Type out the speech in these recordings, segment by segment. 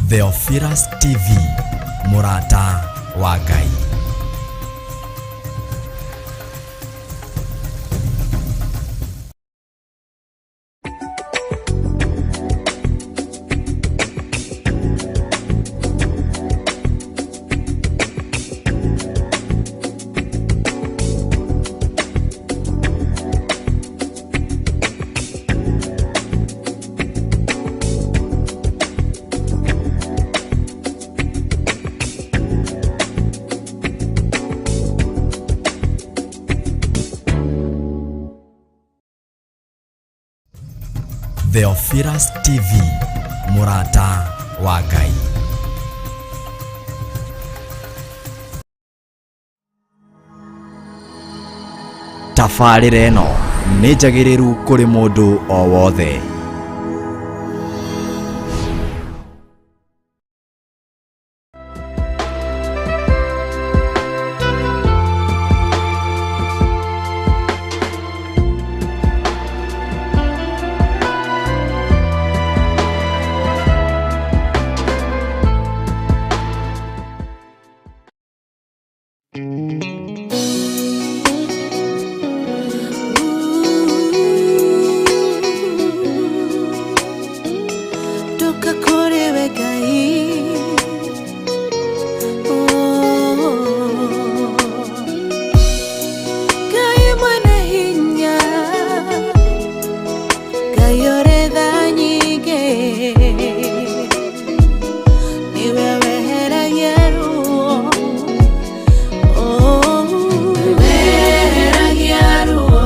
Theophilus TV, mũrata wa Ngai. Theophilus TV, mũrata wa Ngai. Tabarĩra ĩno nĩ njagĩrĩru kũrĩ mũndũ o wothe. Ndoka kũrĩ we Ngai. Oh. Ngai mwene hinya, Ngai ũrĩ tha nyingĩ, nĩwe weheragia ruo. Oh. Weheragia ruo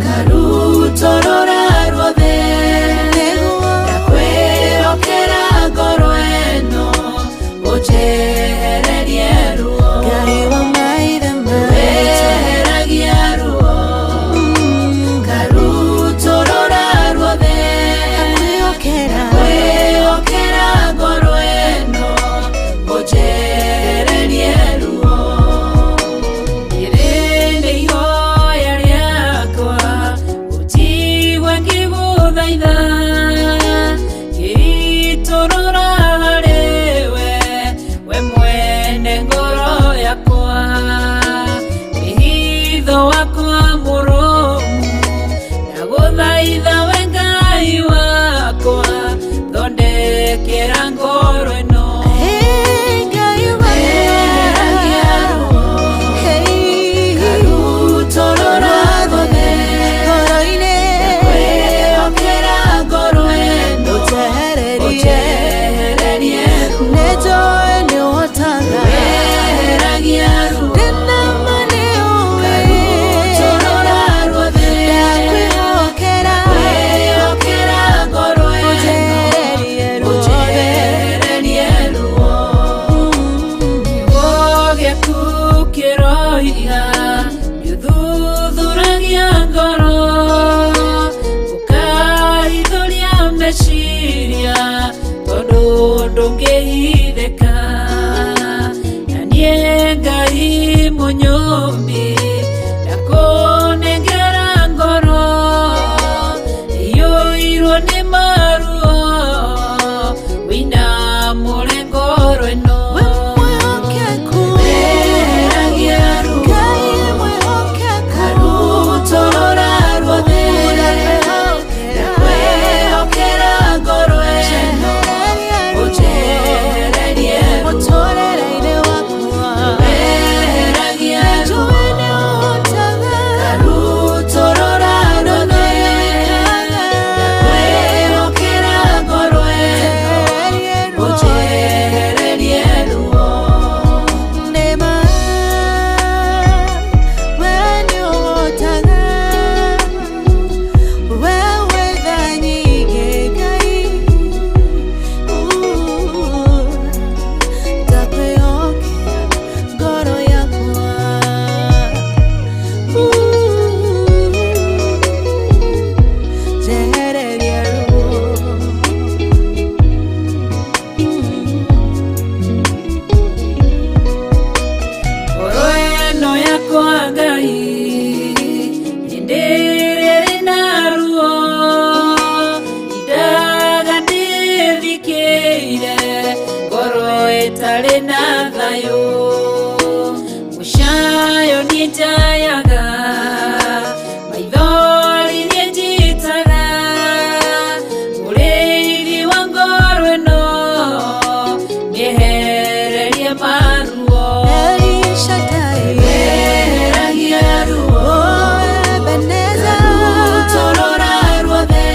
karutorora ruothe, ndakwĩhokera ngoro ĩno ũnjehererie ruo. Ngai wa maithe maitũ. Weheragia ruo karutorora ruothe, Ndakwĩhokera. Kwĩhokera ngoro ĩno ũnjehererie ruo. Rĩrĩ nĩ ihoya rĩakwa, ũnjigue ngĩgũthaitha, ngĩitũrũra harĩ we, we mwene ngoro yakwa, wĩhitho wakwa mũrũmu, ndagũthaitha we Ngai wakwa, thondekera ngoro ĩno. Hey, Ngai wa Weheragia ruo Hey. karutorora ruothe, Ngoro-inĩ. Kwĩhokera ngoro ĩno Ũnjehererie. ũnjehererie ruo. Nĩnjũĩ nĩũhotaga. Weheragia ruo Ndĩna ma nĩũĩ. karutorora ruothe, Ndakwĩhokera. Kwĩhokera ngoro ĩno Ũnjehererie ruothe. ũnjehererie ruo. Kiugo gĩaku kĩroiga nĩũthuthuragia ngoro, ũkahithũria meciria, tondũ ndũngĩhithĩka. Na niĩ Ngai mũnyũmbi, ndakũnengera ngoro iyũirwo nĩ maruo, wĩinamũre ngoro ĩno. We mwĩhokeku. Weheragia ruo Ngai mwĩhokeku. karutorora ruothe, Ndakwĩhokera. ndakwĩhokera ngoro ĩno Njehereria ruo. ũnjehererie ruo. Mũtũũrĩre-inĩ wakwa. Weheragia ruo Nĩnjũĩ. Ndarĩ na thayũ Mũcayo nĩnjayaga Maithori nĩnjitaga Mũrĩithi wa ngoro ĩno Nĩehererie maruo El Shaddai, Eheragia ruo oh Ebenezer, Rutorora ruothe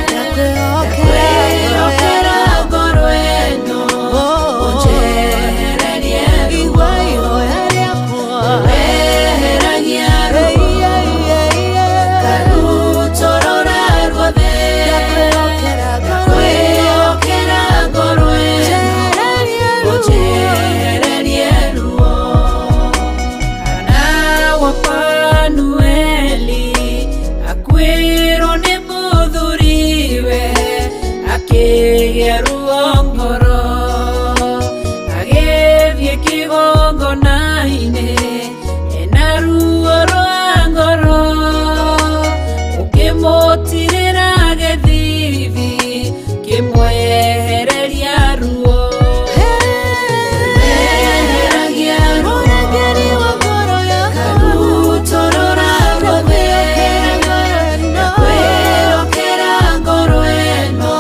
ndakwĩhokera Kwĩhokera ngoro ĩno Oh, Ũnjehererie ruo igua ihoya rĩakwa. Eheragia ruo Ei, ei, ei, ei. Karutorora ruothe Ndakwĩhokera ngoro ĩno. Kwĩhokera ngoro ĩno Njehererie ruo. Ũnjehererie ruo Hana wa Panueli akuĩrwo nĩ mũthuriwe akĩgĩa ruo ngoro agĩthiĩ kĩgongona-inĩ ena ruo rwa ngoro ũkĩmũtirĩra gĩthithi kĩmwehereria ruo Eheragia ruo Mũrangĩri wa ngoro yakwa. Karutorora ruothe Ndakwĩhokera ngoro ĩno. Ndakwĩhokera ngoro ĩno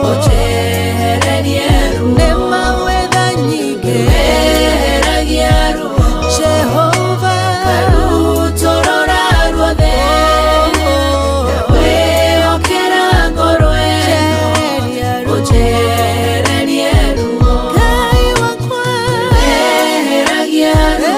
Ũnjehererie ruo Nĩ mawetha nyingĩ. Eheragia ruo Jehova. Karutorora ruothe Ndakwĩhokera ngoro ĩno Njehereria ruo. Ũnjehererie ruo Ngai wakwa. Eheragia ruo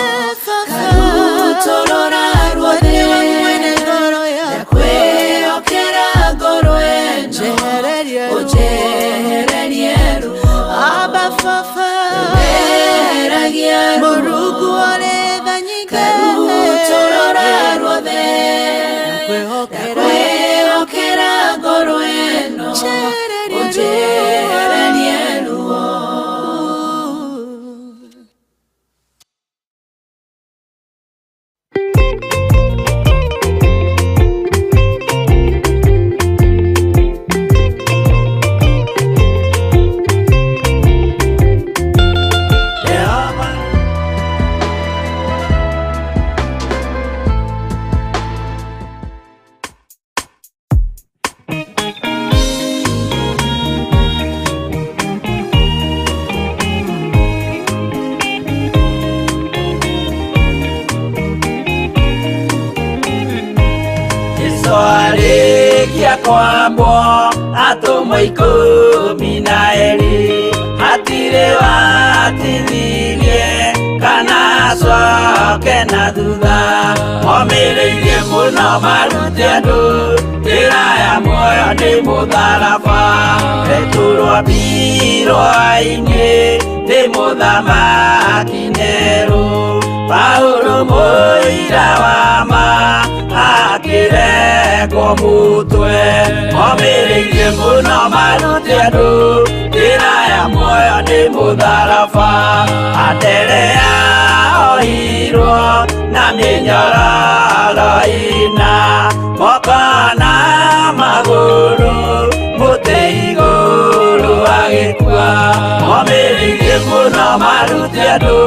Eh, Baba. Karutorora ruothe Nĩwe mwene ngoro yakwa. Ndakwĩhokera ngoro ĩno Njehererie ruo. Ũnjehererie ruo Abba Baba. Eheragia ruo Mũrungu ũrĩ tha nyingĩ. Karutorora ruothe Ndakwĩhokera. Ndakwĩhokera ngoro ĩno Njehererie ruo. Ũnjehererie ruo Jehova Jesũ arĩkia kwambwo atũmwo 12 hatirĩ watithirie kana acoke na thutha omĩrĩirie mũno marute andũ njĩra ya muoyo nĩ mũtharaba Petero ambirwo-inĩ nĩ mũthamaki Nero Paulo mũira wa ma akĩrengwo mũtwe omĩrĩirie mũno marute andũ njĩra ya muoyo nĩ mũtharaba Anderea ohirwo na mĩnyororo ĩna moko na magũrũ mũtĩ igũrũ agĩkua omĩrĩirie mũno marute andũ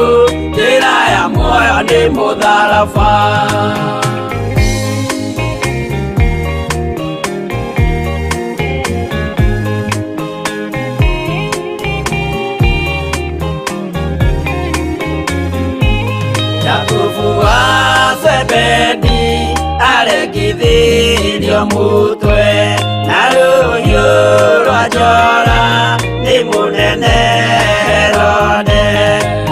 njĩra ya muoyo nĩ mũtharaba Jakubu wa Zebedi arekithirio mutwe na rũhiũ rwa njora nĩ mũnene Herode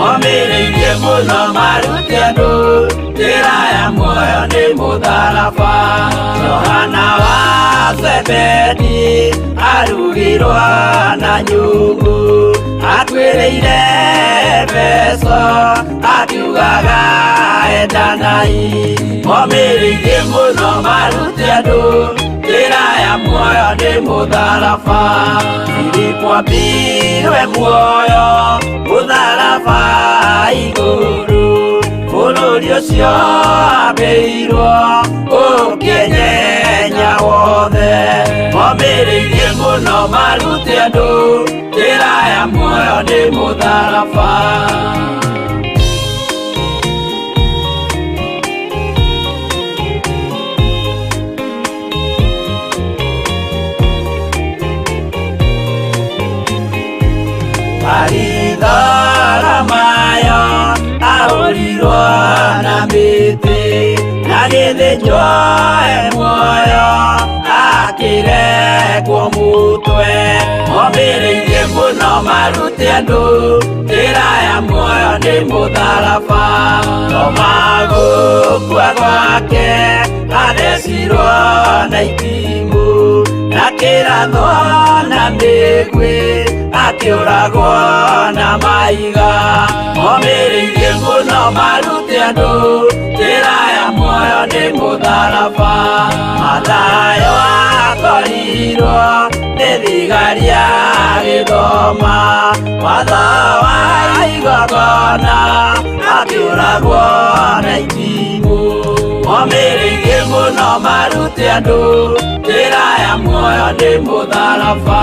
omĩrĩirie mũno marute andũ njĩra ya muoyo nĩ mũtharaba Johana wa Zebedi arugirwo na nyungu atuĩrĩire Efeso akiugaga endanai momĩrĩirie mũno marute andũ njĩra ya muoyo nĩ mũtharaba Filipo ambirwe muoyo mũtharaba igũrũ bũrũri ũcio ambĩirwo ũkĩnyenya wothe momĩrĩirie mũno Mũno marute andũ njĩra ya muoyo nĩ mũtharaba. Maritharamayo ahũrirwo na mĩtĩ agĩthĩnjwo e muoyo akĩrekwo mũtwe. Omĩrĩirie mũno marute andũ njĩra ya muoyo nĩ mũtharaba. Toma gũkua gwake athecirwo na itimũ na kĩrathwo na mĩguĩ akĩũragwo na mahiga. Omĩrĩirie mũno marute andũ njĩra ya muoyo nĩ mũtharaba. Mathayo akorirwo nĩ thigari agĩthoma watho wa igongona akĩũragwo na itimũ. Omĩrĩirie mũno marute andũ njĩra ya muoyo nĩ mũtharaba.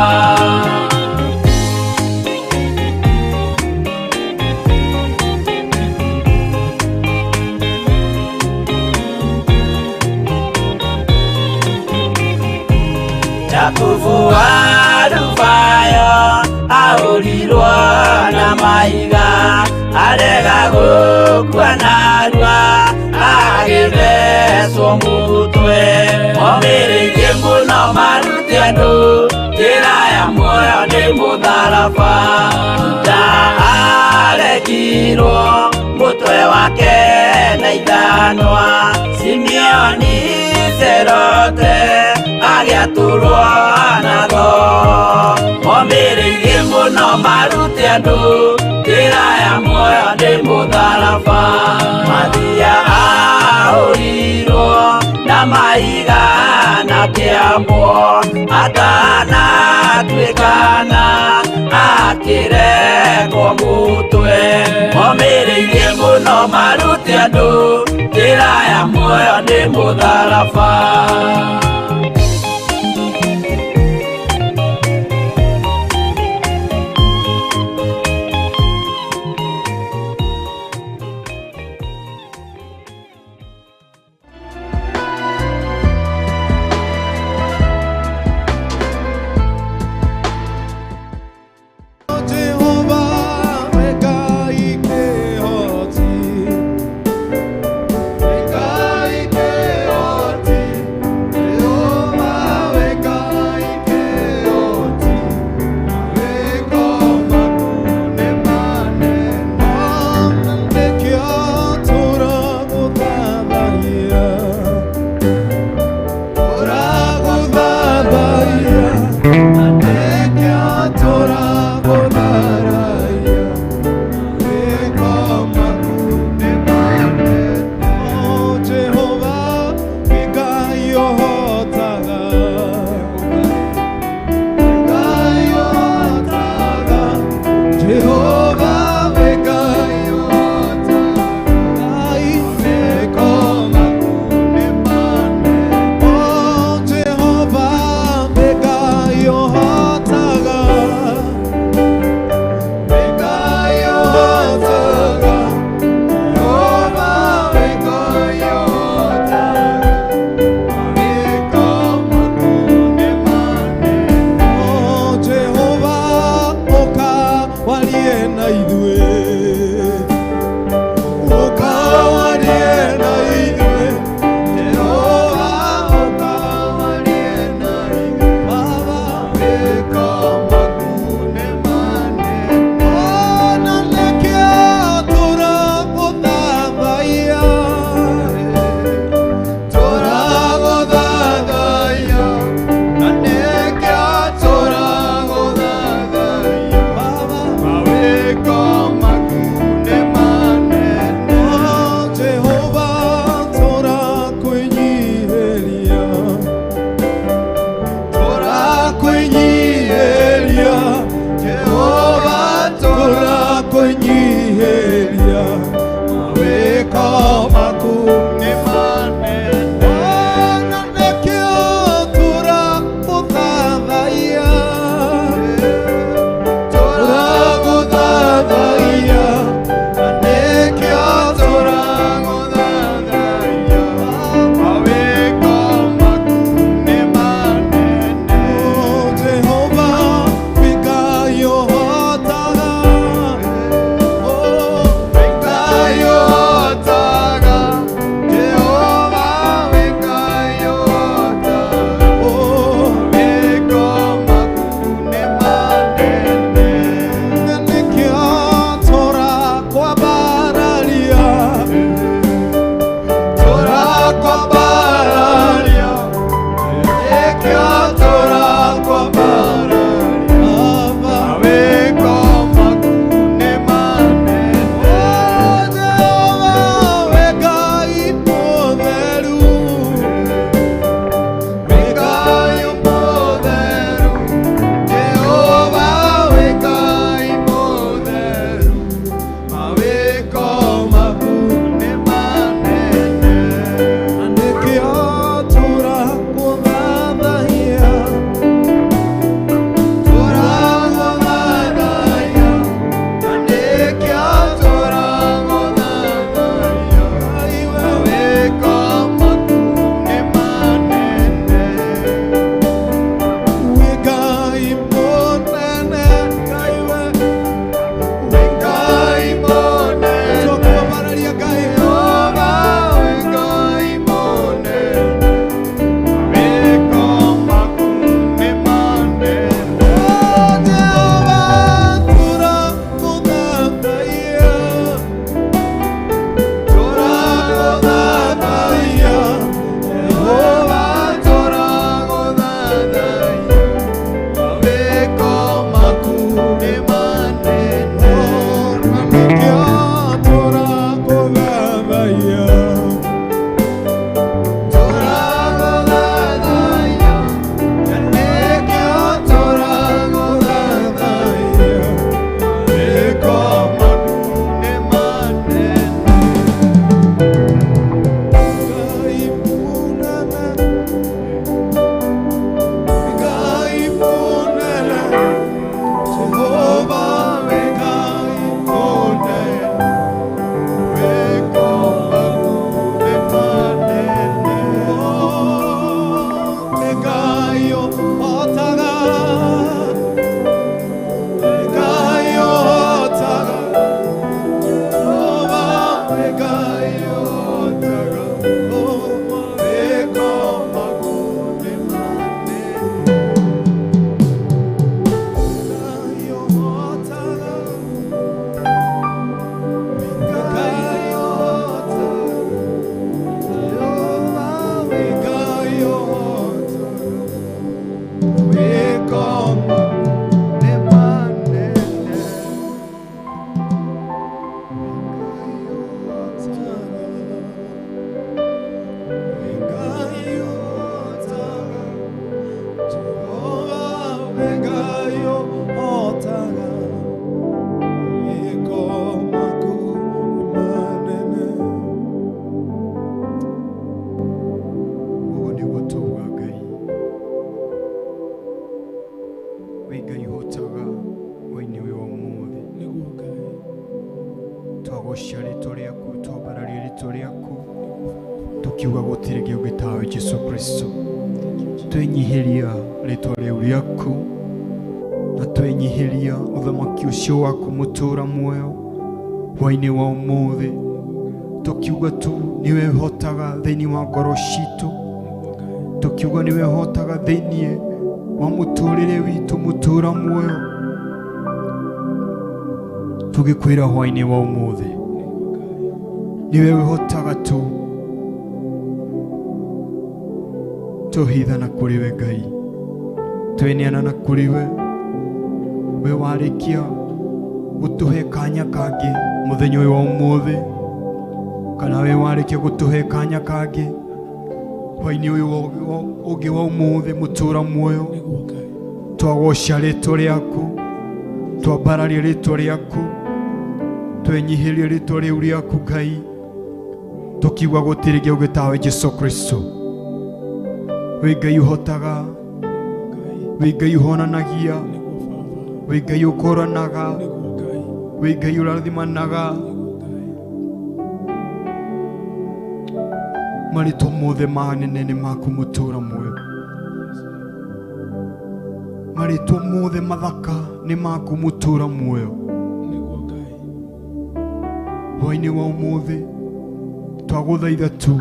Jakubu wa Alufayo ahũrirwo na mahiga arega gũkua narua agĩthecwo mũtwe. Omĩrĩirie mũno marute andũ njĩra ya muoyo nĩ mũtharaba. Juda arekirwo mũtwe wake na ithanwa Simeoni Serote agĩatũrwo na thoo. Omĩrĩirie mũno marute andũ njĩra ya muoyo nĩ mũtharaba. Mathia ahũrirwo na mahiga na kĩambwo atanatuĩkana akĩrekwo mũtwe. Omĩrĩirie mũno marute andũ njĩra ya muoyo nĩ mũtharaba. Go. Twagocia rĩtwa rĩaku, twambararia rĩtwa rĩaku, tukiuga gũtirĩ kĩũngĩ tawe Jesu Kristo. Twenyihĩria rĩtwa rĩu rĩaku na twenyihĩria ũthamaki ũcio waku mũtũra muoyo hwainĩ wa ũmũthĩ, tukiuga tu niwe ũhotaga thĩinĩ wa ngoro citũ, tukiuga niwe ũhotaga thĩinĩ wa mũtũrĩre witũ mũtũra muoyo. Tugikwĩra hwainĩ wa ũmũthĩ niwe ũhotaga tu, tũhithana kũrĩ we Ngai, tweneana na kũrĩ we. We warĩkia gũtũhe kanya kangĩ mũthenya ũyũ wa ũmũthĩ, kana we warĩkia gũtũhe kanya kangĩ hwainĩ ũyũ ũngĩ wa ũmũthĩ mũtũra muoyo. Twagoca rĩtwa rĩaku, twambararia rĩtwa rĩaku, twenyihĩrie rĩtwa rĩu rĩaku Ngai, tukiuga gũtirĩ kĩũngĩ tawe Jesu Kristo. Wĩ Ngai ũhotaga, wĩ Ngai ũhonanagia, wĩ Ngai ũkũranaga, wĩ Ngai ũrathimanaga. Marĩtwa mothe manene nĩ maku mũtũra muoyo, marĩtwa mothe mathaka nĩ maku mũtũra muoyo. Hwainĩ wa ũmũthĩ twagũthaitha tu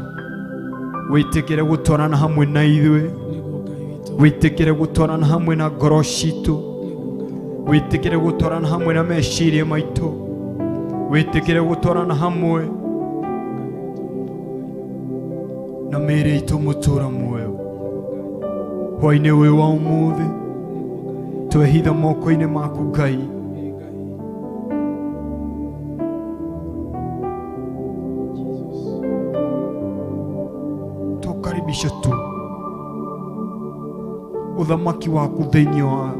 wĩtĩkĩre gũtwarana hamwe na ithuĩ, wĩtĩkĩre gũtwarana hamwe na ngoro citũ, wĩtĩkĩre gũtwarana hamwe na meciria maitũ, wĩtĩkĩre gũtwarana hamwe na mĩĩrĩ itũ mũtũra muoyo. Hwainĩ ũyũ wa ũmũthĩ twehitha moko-inĩ maku Ngai, twakaribisha tu ũthamaki waku thĩinĩ wa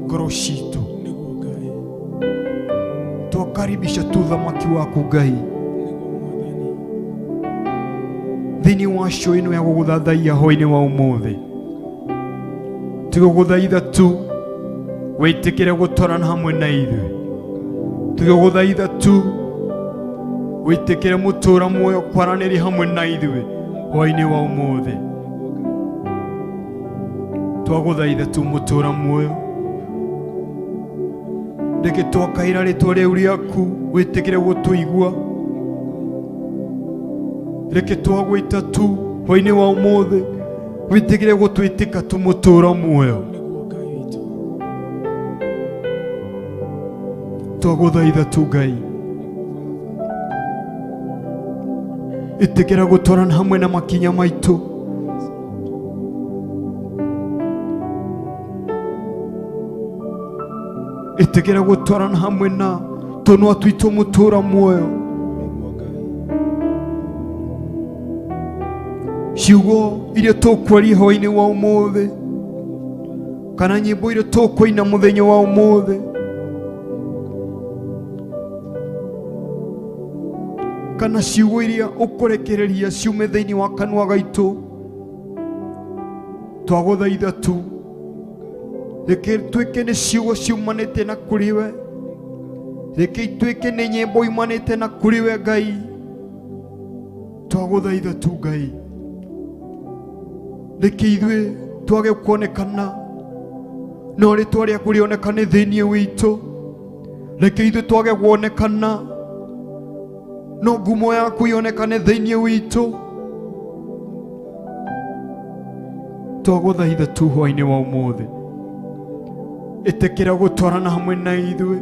ngoro citũ, twakaribisha tu ũthamaki waku Ngai thĩinĩ wa show ĩno ya gũgũthathaiya hwainĩ wa ũmũthĩ. Tũgũgũthaitha tu wĩtĩkĩre gũtwarana hamwe na ithuĩ, tũgũgũthaitha tu wĩtĩkĩre mũtũra muoyo kwaranĩria hamwe na ithuĩ hwainĩ wa ũmũthĩ. Twagũthaitha tu mũtũra muoyo, reke twakaĩra rĩtwa rĩu rĩaku wĩtĩkĩre gũtũigua, reke twagwĩta tu hwainĩ wa ũmũthĩ wĩtĩkĩre gũtwĩtĩka tu mũtũra muoyo. Twagũthaitha tu Ngai, ĩtĩkĩra gũtwarana hamwe na makinya maitũ, ĩtĩkĩra gũtwarana hamwe na tũnua twitũ mũtũra muoyo. Ciugo iria tũkwaria hwainĩ wa ũmũthĩ, kana nyĩmbo iria tũkũina mũthenya wa ũmũthĩ, kana ciugo iria ũkũrekereria ciume thĩinĩ wa kanua gaitũ, twagũthaitha tu reke tuĩke nĩ ciugo ciumanĩte na kũrĩ we, reke ituĩke nĩ nyĩmbo iumanĩte na kũrĩ we Ngai. Twagũthaitha tu Ngai, reke ithuĩ twage kuonekana no rĩtwa rĩaku rĩonekane thĩinĩ witũ, reke ithuĩ twage kuonekana no ngumo yaku yonekane thĩinĩ witũ. Twagũthaitha tu hwainĩ wa ũmũthĩ, ĩtĩkĩra gũtwarana hamwe na ithuĩ,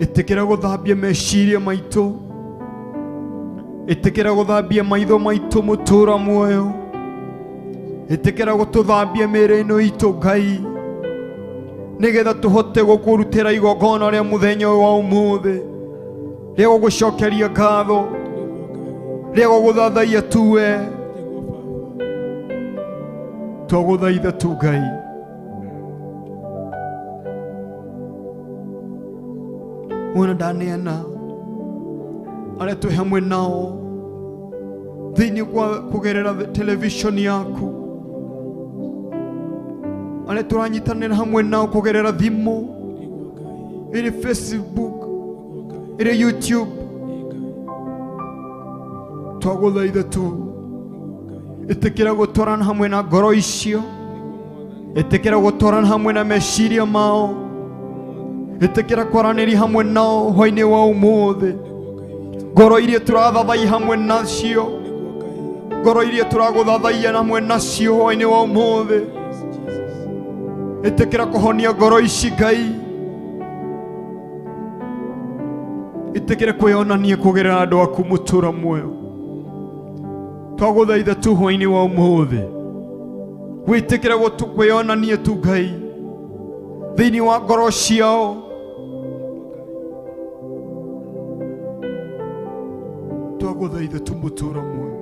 ĩtĩkĩra gũthambia meciria maitũ, ĩtĩkĩra gũthambia maitho maitũ mũtũra muoyo, ĩtĩkĩra gũtũthambia mĩĩrĩ ĩno itũ Ngai, nĩgetha tũhote gũkũrutĩra igongona rĩa mũthenya ũyũ wa ũmũthĩ, rĩa gũgũcokeria ngatho, rĩa gũgũthathaiya tu we. Twagũthaitha tu Ngai, wona ndaneana arĩa twĩ hamwe nao thĩinĩ kwa kũgerera television yaku, arĩa tũranyitanĩra hamwe nao kũgerera thimũ, ĩrĩ Facebook, Ĩrĩ YouTube, twagũthaitha tu ĩtĩkĩra gũtwarana hamwe na ngoro icio, ĩtĩkĩra gũtwarana hamwe na meciria mao, ĩtĩkĩra kwaranĩria hamwe nao hwainĩ wa ũmũthĩ. Ngoro iria tũrathathaiya hamwe nacio, ngoro iria tũragũthathaiya hamwe nacio hwainĩ wa ũmũthĩ, ĩtĩkĩra kũhonia ngoro ici Ngai, ĩtĩkĩra kwĩyonania kũgerera andũ aku mũtũra muoyo. Twagũthaitha tu hwainĩ wa ũmũthĩ wĩtĩkĩre kwĩyonania tu Ngai thĩinĩ wa ngoro ciao. Twagũthaitha tu mũtũra muoyo,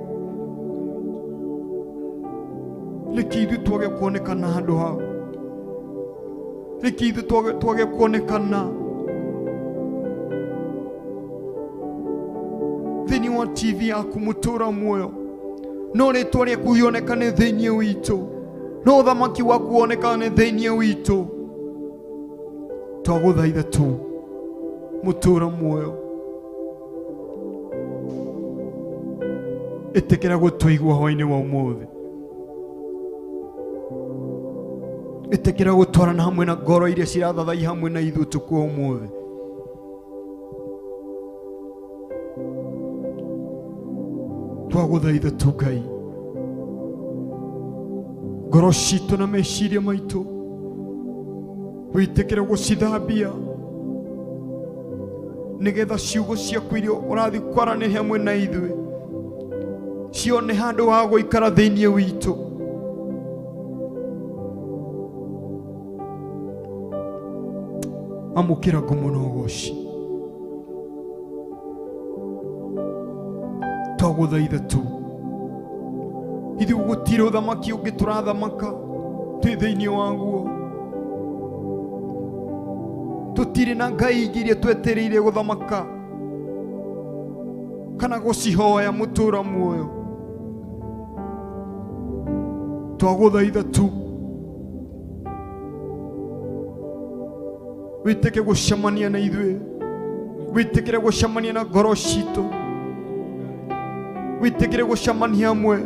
reke ithuĩ twage kuonekana handũ hao, reke ithuĩ twage kuonekana thĩinĩ wa TV yaku mũtũra muoyo, no rĩtwa rĩaku rĩonekane thĩinĩ witũ, no ũthamaki waku wonekane thĩinĩ witũ. Twagũthaitha tu mũtũra muoyo, ĩtĩkĩra gũtũigua hwainĩ wa ũmũthĩ, ĩtĩkĩra gũtwarana hamwe na ngoro iria cirathathaiya hamwe na ithuĩ ũtukũ wa ũmũthĩ. Twagũthaitha tu Ngai, ngoro citũ na meciria maitũ wĩtĩkĩre gũcithambia nĩgetha ciugo ciaku iria ũrathiĩ kwaranĩria hamwe na ithuĩ cione handũ ha gũikara thĩinĩ witũ. Amũkĩra ngumo na ũgoci. Twagũthaitha tu ithuĩ gũtirĩ ũthamaki ũngĩ tũrathamaka twĩ thĩinĩ waguo, tũtirĩ na ngai ingĩ iria twetereire gũthamaka kana gũcihoya mũtũra muoyo. Twagũthaitha tu wĩtĩke gũcemania na ithuĩ, wĩtĩkĩre gũcemania na ngoro citũ, wĩtĩkĩre gũcemania hamwe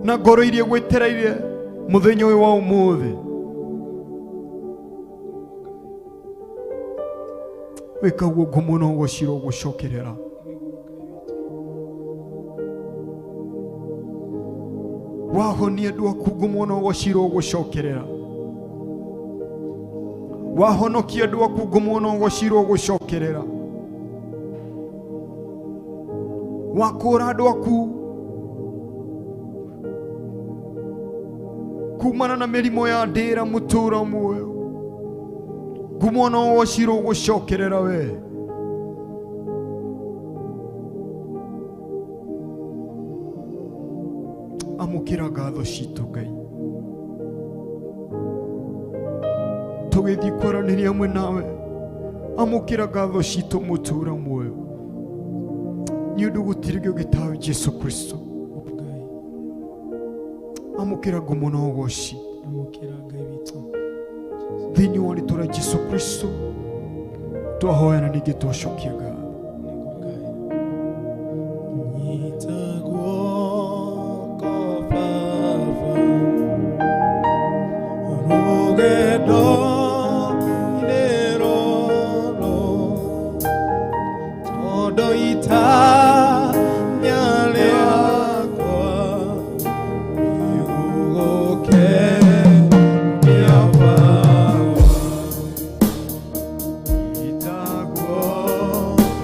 na ngoro iria gwĩtereire mũthenya ũyũ wa ũmũthĩ. Wĩka guo ngumo no gũcirwo gũcokerera. Wahonia andũ aku ngumo no gũcirwo gũcokerera. Wahonokia andũ aku ngumo no gũcirwo gũcokerera. Wakũra andũ aku kumana na mĩrimũ ya ndĩra mũtũra muoyo, ngumo no gũcirwo gũcokerera we. Amũkĩra ngatho citũ Ngai, tũgĩthiĩ kwaranĩria hamwe nawe. Amũkĩra ngatho citũ mũtũra muoyo, nĩ ũndũ gũtirĩ kĩngĩ tawe Jesu Kristo. Amũkĩra ngumo na ũgoci Amũkĩra Ngai witũ. Thĩinĩ wa rĩtwa rĩa Jesu Kristo twahoya na ningĩ twacokia ngatho. Nyita guoko Baba, rũgendo-inĩ rũrũ, tondũ itanya rĩakwa nĩ gũgũkenia Baba. Nyita guoko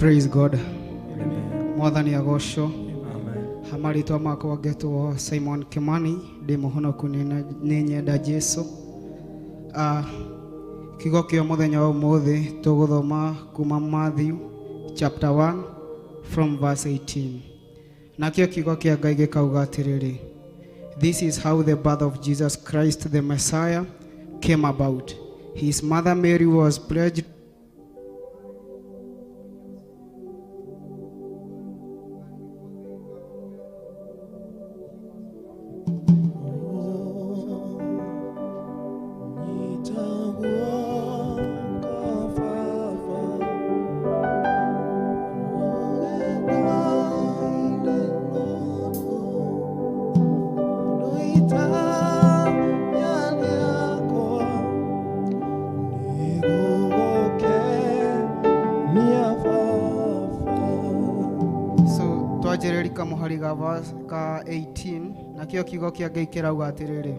Praise God. Mwathani agocwo. Hamarĩtwa makwa ngetwo Simon Kimani, ndĩ mũhonoku nĩ nyenda Jesu. Kiugo kĩa mũthenya wa ũmũthĩ tũgũthoma kuma Matthew chapter 1 from verse 18. Nakĩo kiugo kĩa Ngai gĩkauga atĩrĩrĩ, This is how the birth of Jesus Christ the Messiah came about. His mother Mary was pledged So twanjĩrĩria mũhari ga verse ka 18, nakĩo kiugo kĩa Ngai kĩrauga atĩrĩrĩ,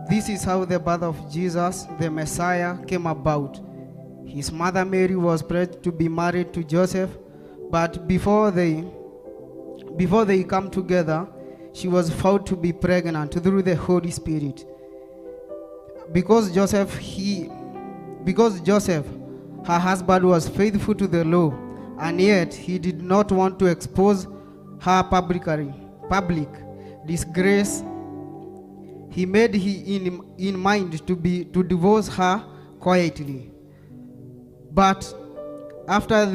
This is how the birth of Jesus the Messiah came about. His mother Mary was pledged to be married to Joseph, but before they come together, she was found to be pregnant through the Holy Spirit. Because Joseph, her husband, was faithful to the law, and yet he did not want to expose her public disgrace, he made he in mind to divorce her quietly. But after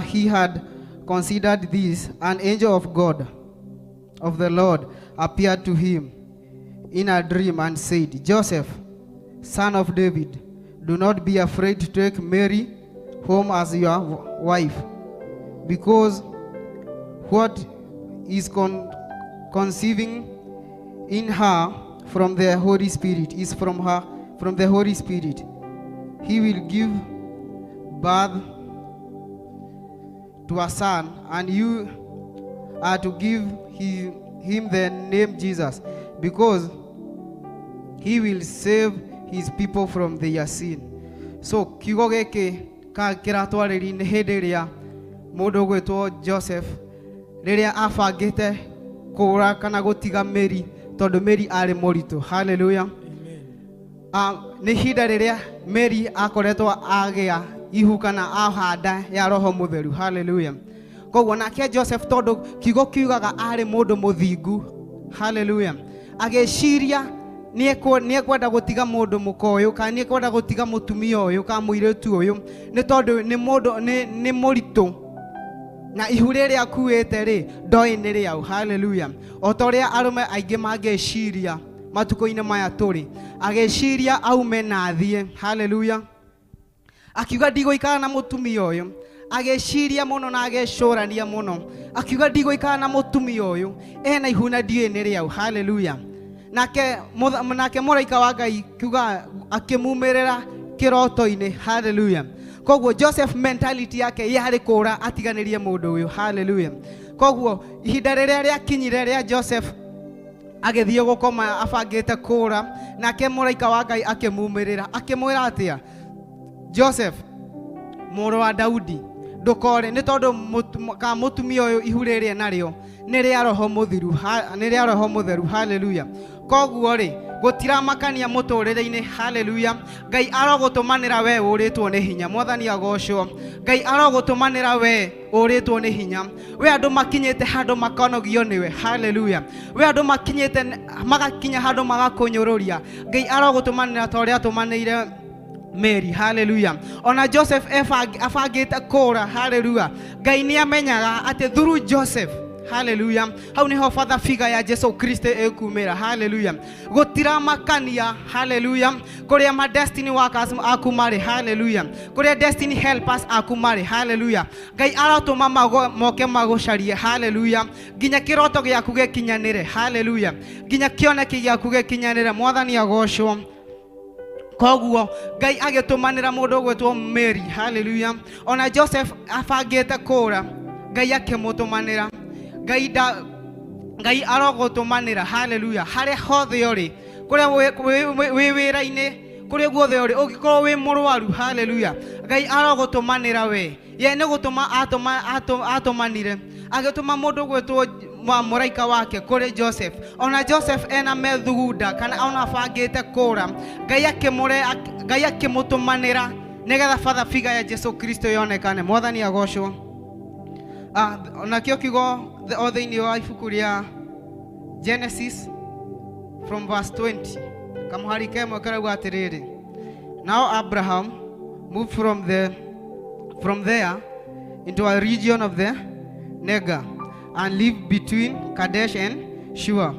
he had considered this, an angel of God, of the Lord, appeared to him in a dream and said, Joseph, son of David, do not be afraid to take Mary home as your wife, because what is conceiving in her from the Holy Spirit is from the Holy Spirit. He will give birth to a son, and you are to give him the name Jesus, because he will save his people from their sin. So kiugo gĩkĩ kĩratwarĩria nĩ hĩndĩ ĩrĩa mũndũ ũgwĩtwo Joseph rĩrĩa abangĩte kũra kana gũtiga Mary tondũ Mary arĩ mũritũ. Hallelujah. Nĩ ihinda rĩrĩa Mary akoretwo agĩa ihu kana ahanda ya Roho Mũtheru. Hallelujah. Koguo nake Joseph tondũ kiugo kiugaga arĩ mũndũ mũthingu. Hallelujah. Agĩciria nĩekwenda gũtiga mũndũ mũka ũyũ kana nĩekwenda gũtiga mũtumia ũyũ kana mũirĩtu ũyũ nĩ tondũ nĩ mũndũ nĩ mũritũ na ihu rĩrĩa akuĩte rĩ ndoĩ nĩ rĩaũ. Hallelujah. O ta ũrĩa arũme aingĩ mangĩciria matukũ-inĩ maya tũrĩ, agĩciria aume na athiĩ. Hallelujah. Akiuga ndigũikara na mũtumia ũyũ, agĩciria mũno na agĩcũrania mũno, akiuga ndigũikara na mũtumia ũyũ ena ihu na ndiũĩ nĩ rĩaũ. Hallelujah. Nake mũraika wa Ngai kiuga akĩmumĩrĩra kĩroto-inĩ. Hallelujah. Koguo Joseph mentality yake yarĩ kũra atiganĩrie mũndũ ũyũ. Hallelujah. Koguo ihinda rĩrĩa rĩakinyire rĩa Joseph agĩthiĩ gũkoma abangĩte kũra, nake mũraika wa Ngai akĩmumĩrĩra akĩmwĩra atĩa, Joseph mũrũ wa Daudi, ndũkore nĩ tondũ ka mũtumia ũyũ ihu rĩrĩa narĩo nĩ rĩa Roho Mũtheru, nĩ rĩa Roho Mũtheru. Hallelujah. Koguo rĩ gũtiramakania mũtũrĩre-inĩ. Hallelujah. Ngai arogũtũmanĩra we ũrĩtwo nĩ hinya. Mwathani agocwo. Ngai arogũtũmanĩra we ũrĩtwo nĩ hinya. We andũ makinyĩte handũ makonogio nĩwe. Hallelujah. We andũ makinyĩte magakinya handũ magakũnyũrũria. Ngai arogũtũmanĩra ta ũrĩa atũmanĩire Mary. Hallelujah. Ona Joseph abangĩte kũra. Hallelujah. Ngai nĩ amenyaga atĩ through Joseph, hallelujah, hau niho father figure ya Jesu Kristo ĩkumĩra. Hallelujah. Gũtiramakania. Hallelujah. Kũrĩa ma destiny workers aku marĩ. Hallelujah. Kũrĩa destiny helpers aku marĩ. Hallelujah. Ngai arotũma moke magũcarie. Hallelujah. Nginya kĩroto gĩaku gĩkinyanĩre. Hallelujah. Nginya kĩoneki gĩaku gĩkinyanĩre. Mwathani agocwo. Koguo Ngai agĩtũmanĩra mũndũ ũgwĩtwo Mary. Hallelujah. Ona Joseph abangĩte kũra, Ngai akĩmũtũmanĩra. Ngai arogũtũmanĩra. Hallelujah. Harĩa hothe ũrĩ, kũrĩa wĩ wĩra-inĩ, Kũrĩa guothe ũrĩ, ũngĩkorwo wĩ mũrwaru, haleluya, Ngai arogũtũmanĩra we. Ye nĩ gũtũma atũmanire, agĩtũma mũndũ gwĩtwo mũraika wake kũrĩ Joseph. Ona Joseph ena methugunda kana ona abangĩte kũra, Ngai akĩmũre, Ngai akĩmũtũmanĩra nĩgetha father figure ya Jesu Kristo yonekane. Mwathani agocwo. Nakĩo kiugo o thĩinĩ wa ibuku rĩa Genesis from verse 20, kamũhari kemwe karauga atĩrĩrĩ, "Now Abraham moved from there into a region of the Negev and lived between Kadesh and Shur.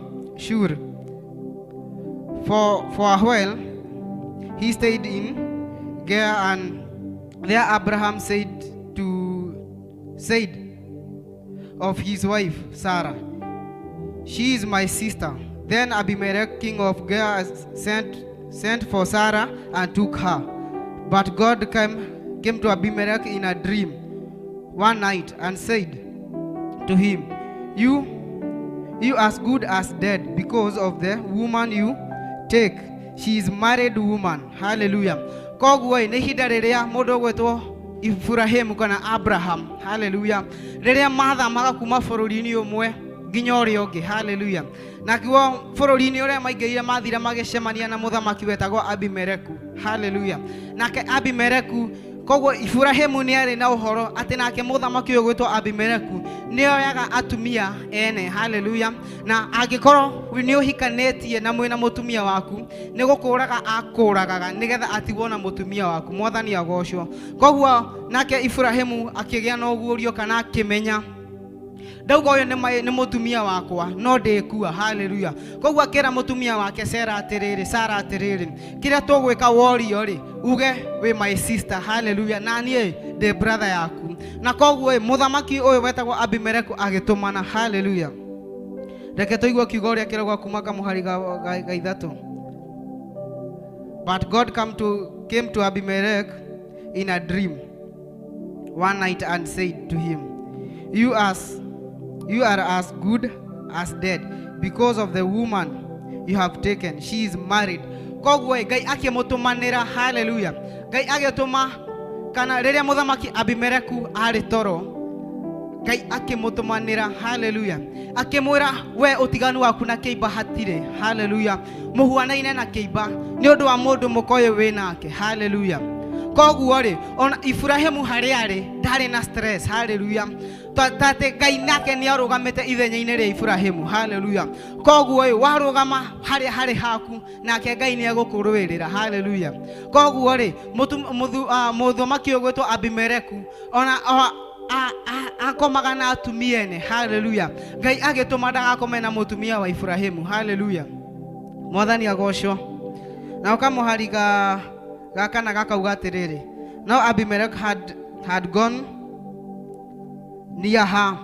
For a while he stayed in Gerar, and there Abraham said of his wife Sarah, 'She is my sister.' Then Abimelech, king of Gerar, sent for Sarah and took her. But God came to Abimelech in a dream one night and said to him, 'You as good as dead because of the woman you take. She is married woman.'" Hallelujah. Koguo ĩ, nĩ ihinda rĩrĩa mũndũ ũgwĩtwo Ibrahimu kana Abraham, haleluya, rĩrĩa mathamaga kuma bũrũri-inĩ ũmwe nginya ũrĩa ũngĩ, haleluya. Naguo bũrũri-inĩ ũrĩa maingĩrire, mathire magĩcemania na mũthamaki wetagwo Abimeleku, haleluya. Nake Abimeleku, koguo Ibrahimu nĩ arĩ na ũhoro atĩ nake mũthamaki ũyũ gwĩtwo Abimeleku nĩ oyaga atumia ene, haleluya. Na angĩkorwo nĩ ũhikanĩtie na mwĩna mũtumia waku, nĩ gũkũraga akũragaga nĩgetha atigwo na mũtumia waku. Mwathani agocwo. Koguo nake Ibrahimu akĩgĩa na ũguũrio kana akĩmenya, ndauga ũyũ nĩ mũtumia wakwa no ndĩkua, haleluya. Koguo akĩra mũtumia wake Sara atĩrĩrĩ, Sara atĩrĩrĩ, kĩrĩa tũgwĩka, worio rĩ, uge wĩ my sister, haleluya, na niĩ ndĩ brother yaku. Na koguo ĩ, mũthamaki ũyũ wetagwo Abimeleku agĩtũmana, haleluya. Reke tũigue kiugo ũrĩa kĩrauga kuma kamũhari ga 3. "But God came to Abimelech in a dream one night and said to him, 'You are as good as dead because of the woman you have taken. She is married.'" Koguo ĩ, Ngai akĩmũtũmanĩra, haleluya. Ngai agĩtũma kana rĩrĩa mũthamaki Abimeleku arĩ toro, Ngai akĩmũtũmanĩra, haleluya, akĩmwĩra, "We ũtiganu waku na kĩimba hatirĩ, haleluya, mũhuanaine na kĩimba nĩ ũndũ wa mũndũ mũka ũyũ wĩ nake." Haleluya. Koguo rĩ, ona Ibrahimu harĩa arĩ ndarĩ na stress, haleluya, tate Ngai nake nĩ arũgamĩte ithenya-inĩ rĩa Ibrahimu, haleluya. Koguo ĩ, warũgama harĩa harĩ haku, nake Ngai nĩ egũkũrũĩrĩra, haleluya. Koguo rĩ, mũthamaki ũyũ gwĩtwo Abimeleku ona akomaga na atumia ene, haleluya. Ngai agĩtũma ndagakome na mũtumia wa Ibrahimu, haleluya. Mwathani agocwo. Na kamũhari ga 4 gakauga atĩrĩrĩ, "Now Abimelech had gone near her.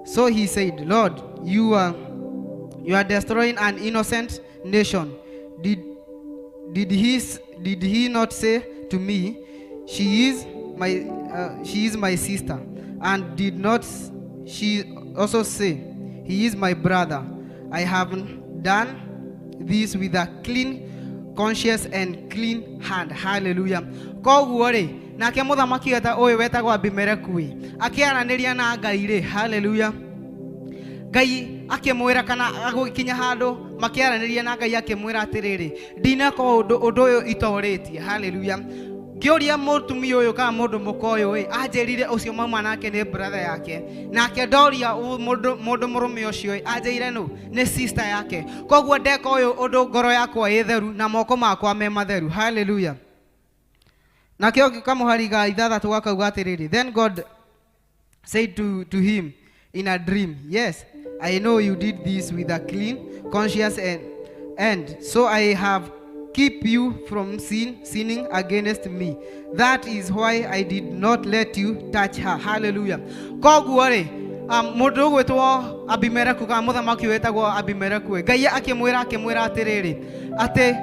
So he said, 'Lord, you are destroying an innocent nation. Did he not say to me, She is my sister? And did not she also say, He is my brother? I have done this with a clean conscience and clean hand.'" Hallelujah. Koguo rĩ, nake mũthamaki ũyũ wetagwo Abimeleku ĩ, akĩaranĩria na Ngai rĩ, haleluya, Ngai akĩmwĩra kana agũkinya handũ makĩaranĩria na Ngai, akĩmwĩra atĩrĩrĩ, ndineka ũndũ ũyũ itorĩtie, haleluya. Ngĩũria mũtumia ũyũ kana mũndũ mũka ũyũ ĩ, anjĩrire ũcio mauma nake nĩ brother yake. Nake ndoria mũndũ mũrũme ũcio ĩ, anjĩire nũ nĩ sister yake. Koguo ndeka ũyũ ũndũ ngoro yakwa ĩ theru na moko makwa me matheru, haleluya. Nakĩo kamũhari ga 6 gakauga atĩrĩrĩ, "Then God said to him in a dream, 'Yes, I know you did this with a clean conscience, and so I have keep you from sinning against me. That is why I did not let you touch her.'" Hallelujah. Koguo rĩ, mũndũ ũgwĩtwo Abimeleku kana mũthamaki wĩtagwo Abimeleku ĩ, Ngai akĩmwĩra atĩrĩrĩ, atĩ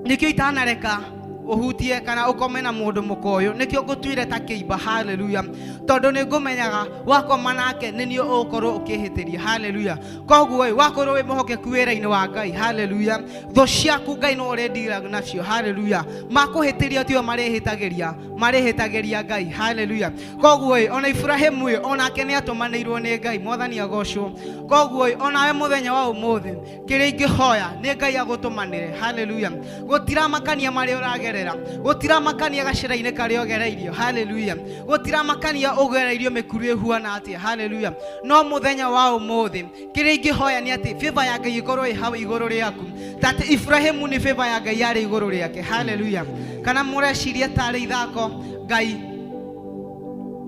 nĩkĩo itanareka Ũhutie kana ũkome na mũndũ mũkoyũ, nĩkĩo ngũtuire ta kĩimba. Haleluya. Tondũ nĩ ngũmenyaga wakoma nake nĩ niĩ ũgũkorwo ũkĩhĩtĩria. Haleluya. Koguo ĩ, wakorwo wĩ mũhokeku wĩra-inĩ wa Ngai, haleluya, thũ ciaku Ngai no ũrendira nacio. Haleluya. Makũhĩtĩria tio marĩhĩtagĩria, marĩhĩtagĩria Ngai. Haleluya. Koguo ĩ, ona Ibrahimu ĩ, onake nĩ atũmanĩirwo nĩ Ngai. Mwathani agocwo. Koguo ĩ, onawe mũthenya wa ũmũthĩ kĩrĩa ingĩhoya nĩ Ngai agũtũmanĩre. Haleluya. Gũtiramakania marĩa ũragerera, gũtiramakania gacĩra-inĩ karĩa ũgereirio. Haleluya. Gũtiramakania ũgereirio mĩkuru ĩhuana atĩa. Haleluya. No mũthenya wa ũmũthĩ kĩrĩa ingĩhoya nĩ atĩ favor ya Ngai ĩkorwo ĩ hau igũrũ rĩaku, ta atĩ Ibrahimu nĩ favor ya Ngai yarĩ igũrũ rĩake. Haleluya. Kana mũreciria tarĩ ithako Ngai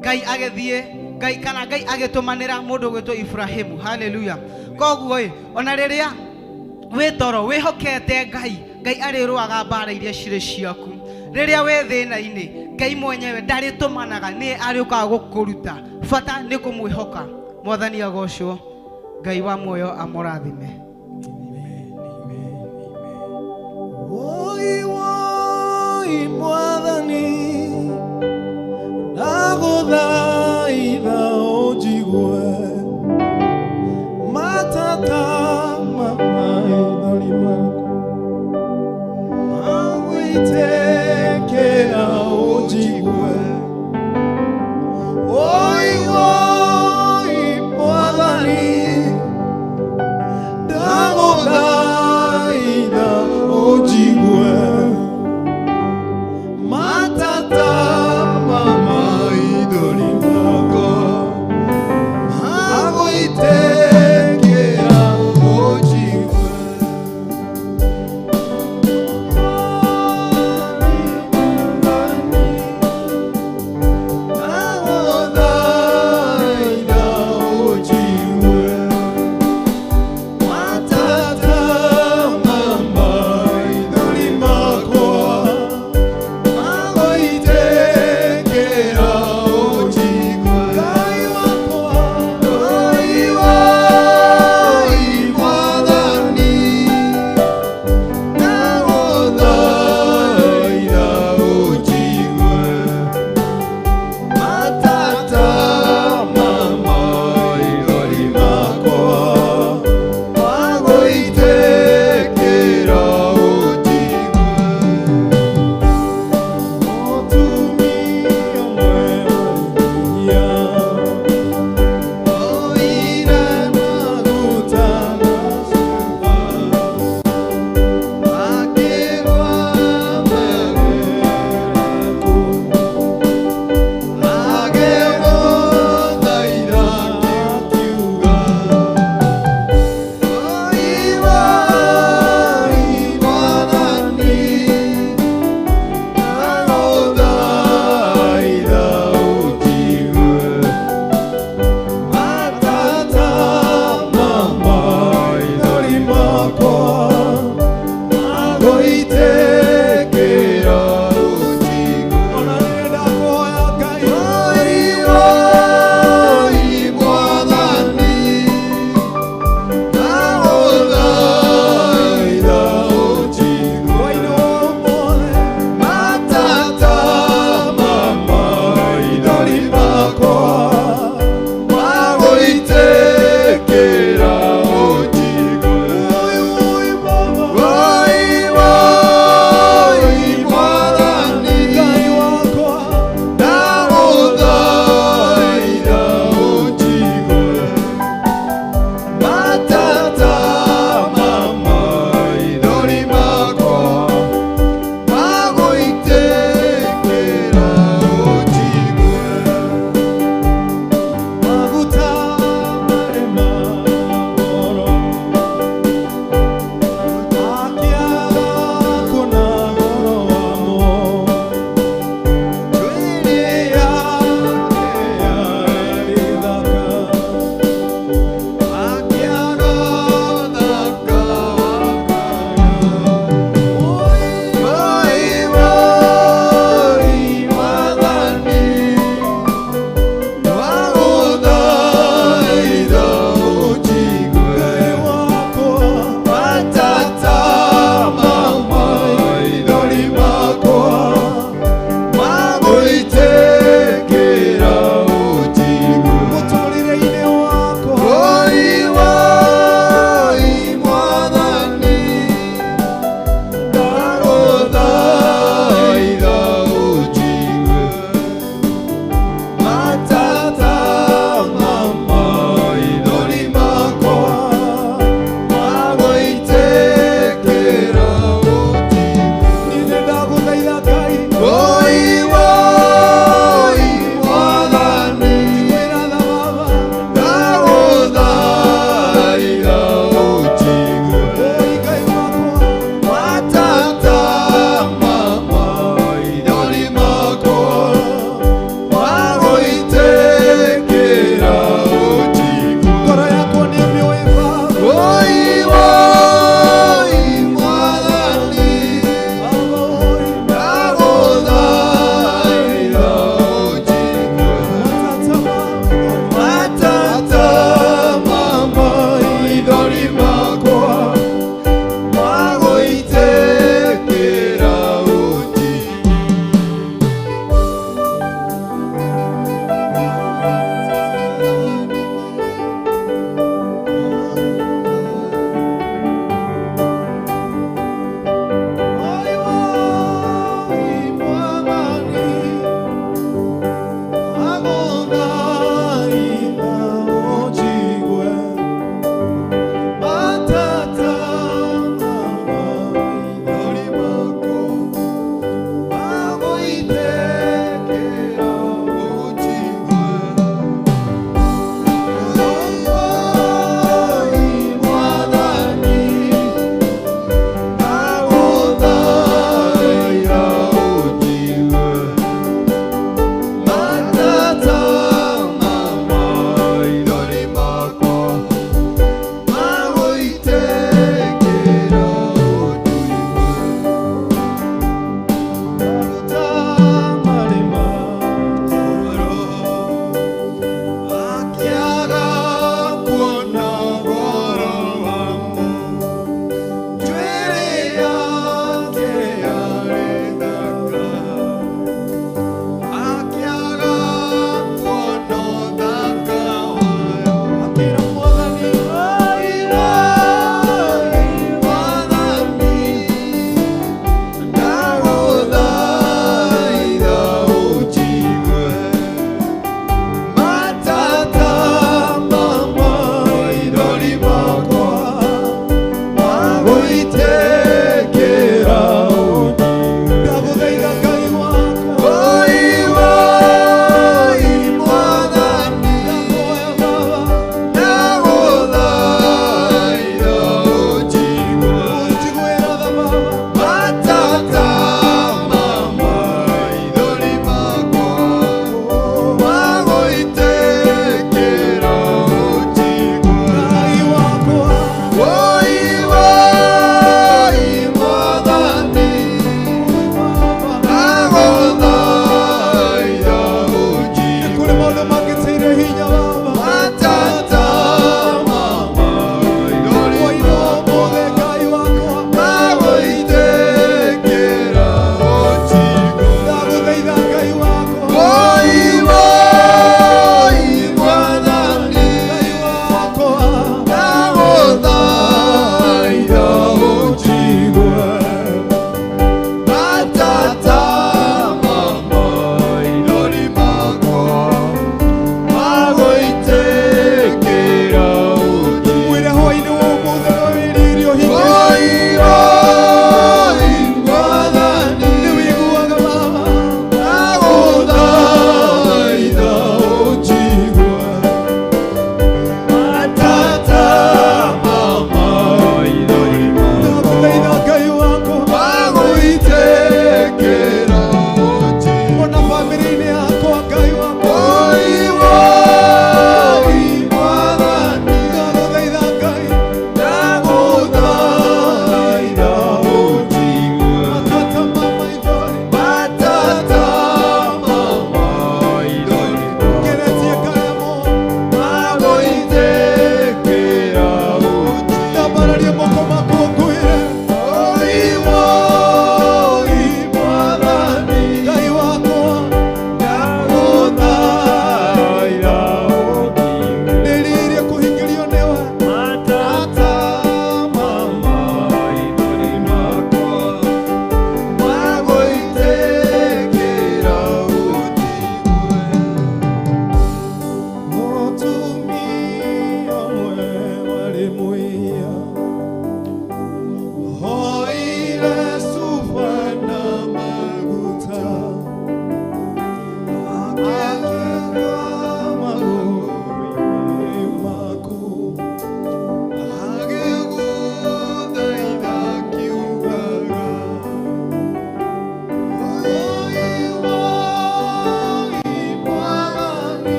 Ngai agĩthiĩ Ngai kana Ngai agĩtũmanĩra mũndũ ũgwĩtwo Ibrahimu. Haleluya. Koguo ĩ, ona rĩrĩa wĩ toro wĩhokete Ngai, Ngai arĩrũaga mbara iria cirĩ ciaku. Rĩrĩa wĩ thĩna-inĩ, Ngai mwenyewe ndarĩtũmanaga, nĩye arĩũkaga gũkũruta. Bata nĩ kũmwĩhoka. Mwathani agocwo. Ngai wa muoyo amũrathime. Woi woi Mwathani, ndagũthaitha ũnjigue, matata ma maithori makwa magũitĩkĩra ũnjigue. Woi woi Mwathani, ndagũthaitha ũnjigue, matata ma maithori makwa magũitĩkĩra ũnjigue. Ndagũthaitha ũnjigue, matata ma maithori makwa.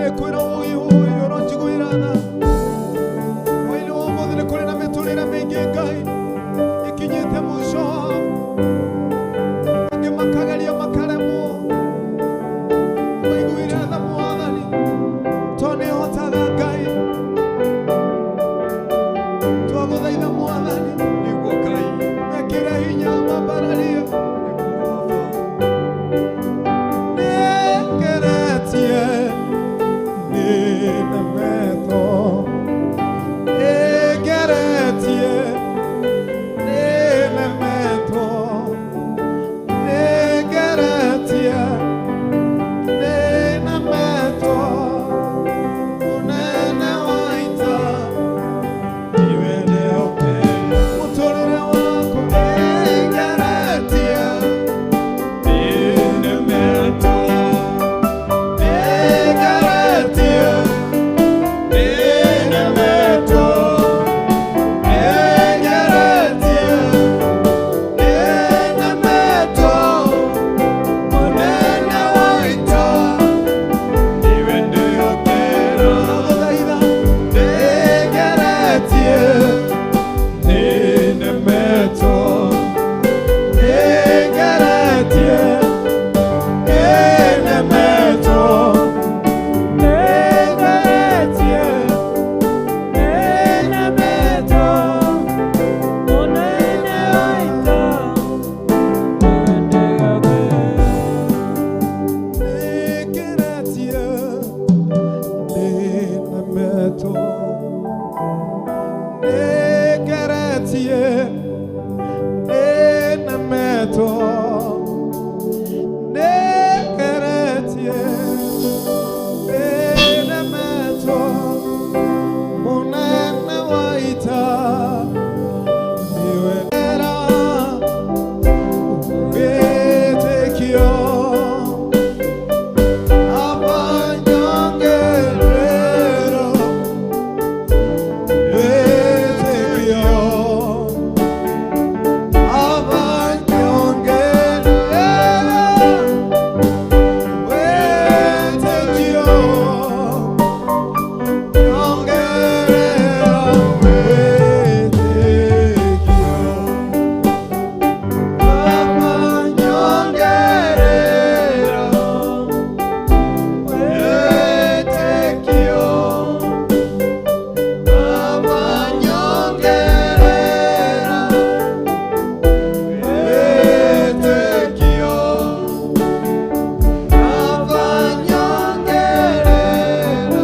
Ndĩkwĩra ũyũ ũronjiguĩra tha. Hwaĩ-inĩ wa ũmũthĩ nĩ kũrĩ na mĩtũrĩre mĩingĩ Ngai ĩkinyĩte mũico wao. Angĩ makageria makaremwo. Maiguĩre tha Mwathani, tondũ nĩũhotaga Ngai. Twagũthaitha Mwathani, Nĩguo Ngai. mekĩre hinya mambararie. Nĩguo Baba. Nĩngeretie, nĩnemetwo. Nĩngeretie, nĩnemetwo. Nĩngeretie, nĩnemetwo. Mũnene wa ita, niwe ndĩhokete. Mũtũrĩre wakwa nĩngeretie, nĩnemetwo. Nĩngeretie, nĩnemetwo. Nĩngeretie, nĩnemetwo. Mũnene wa ita, niwe ndĩhokete. Ndagũthaitha, nĩngeretie, nĩnemetwo. Nĩngeretie, nĩnemetwo. Nĩngeretie, nĩnemetwo. Mũnene wa ita, nĩngeretie, nĩnemetwo. Nĩngeretie, nĩnemetwo. Nĩngeretie, nĩnemetwo. Mũnene wa ita, niwe ndera wĩtĩkio. Abanyongerero wĩtĩkio. Abanyongerero wĩtĩkio. Nyongerera wĩtĩkio. Abanyongerero wĩtĩkio. Abanyongerera wĩtĩkio. Abanyongerera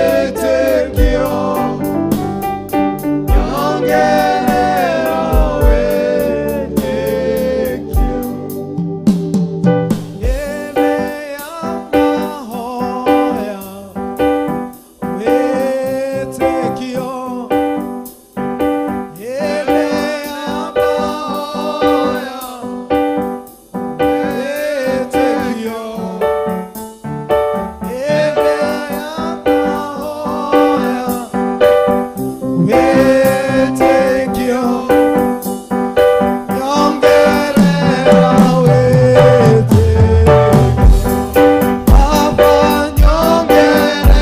wĩtĩkio. Nyongerera wĩtĩkio. Hĩndĩ ya mahoya wĩtĩkio. Hĩndĩ ya mahoya wĩtĩkio. Hĩndĩ ya mahoya wĩtĩkio. Nyongerera wĩtĩkio. Baba nyongerera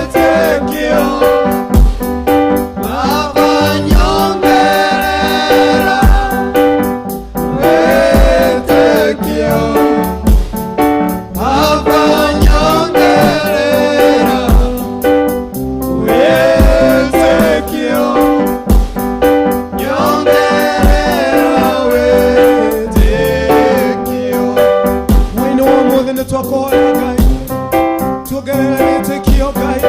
wĩtĩkio. Baba nyongerera wĩtĩkio. Baba nyongerera wĩtĩkio. Nyongerera wĩtĩkio. Hwaĩ-inĩ wa ũmũthĩ nĩ twakũhoya Ngai, tuongerere wĩtĩkio Ngai,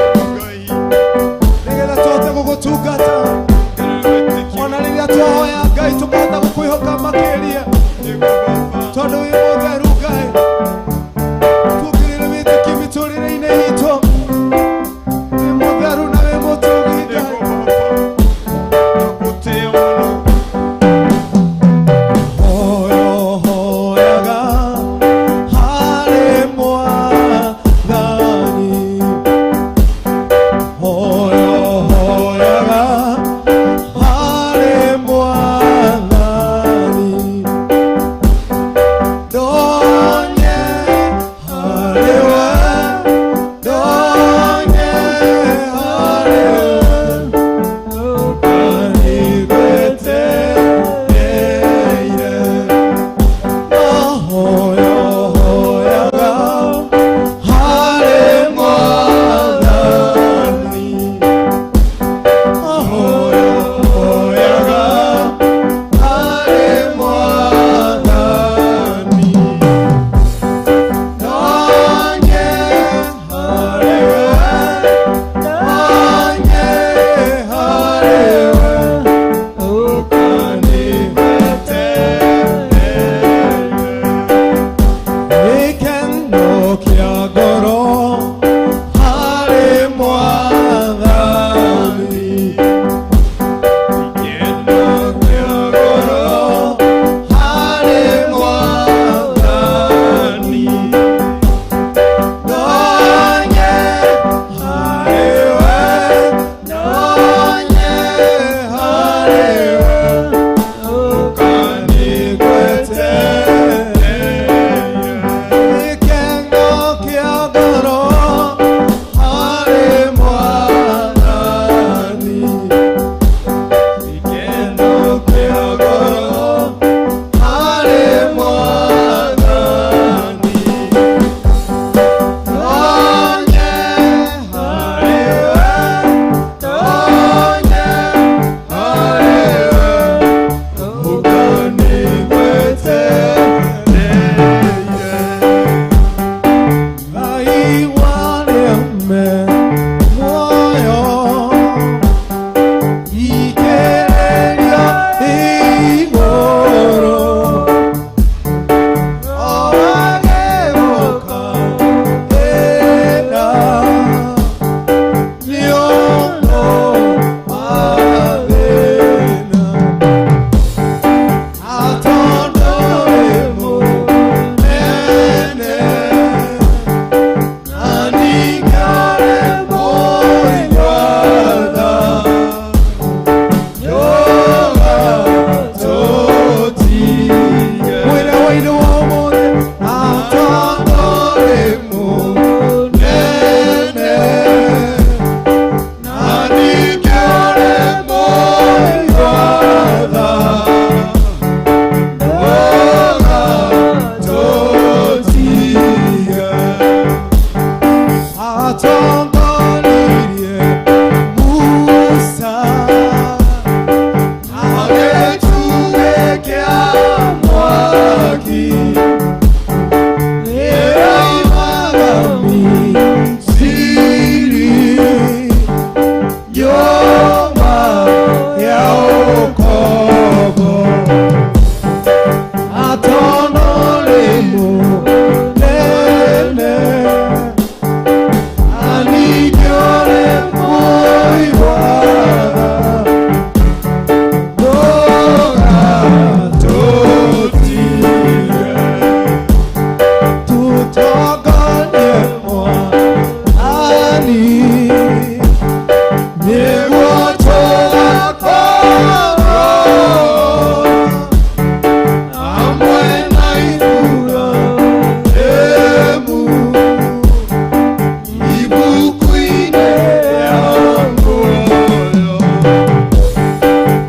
nĩgetha tũhote gũgũtungata. Ona rĩrĩa twahoya Ngai tũkahota gũkwĩhoka makĩria, tondũ wĩ mũtheru Ngai. Tuongerere wĩtĩkio mĩtũrĩre-inĩ itũ. Wĩ mũtheru na wĩ mũtũgi Ngai. Hoyo hoyaga harĩ Mwathani. Atongoririe Musa agĩtuĩkia mwaki nĩoimaga Misiri nyũmba ya ũkombo atonore mũnene anigiore moiwaga ndũgatũtige tũtongorie Mwathani nĩguo tũgakorwo hamwe na Iburahĩmu ibuku-inĩ rĩa muoyo.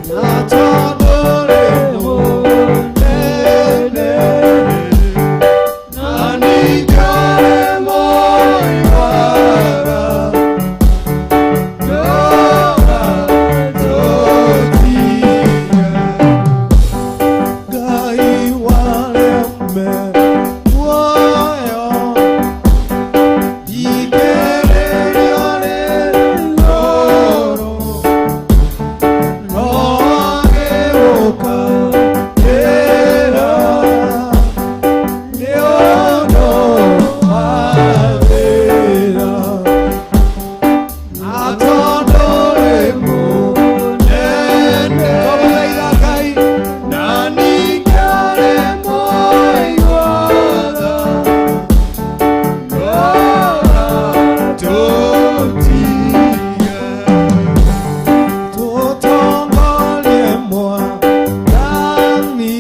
Na tondũ nĩ mũnene, na ningĩ nĩ mũigaga, ndũgatũtige. Ngai warĩa me muoyo ndingĩrĩrio nĩ ngoro no agĩũka njĩra nĩ ũndũ wa wĩra na tondũ nĩ mũnene twamũthaitha Ngai na ningĩ nĩ mũiguaga ndũgatũtige tũtongorie Mwathani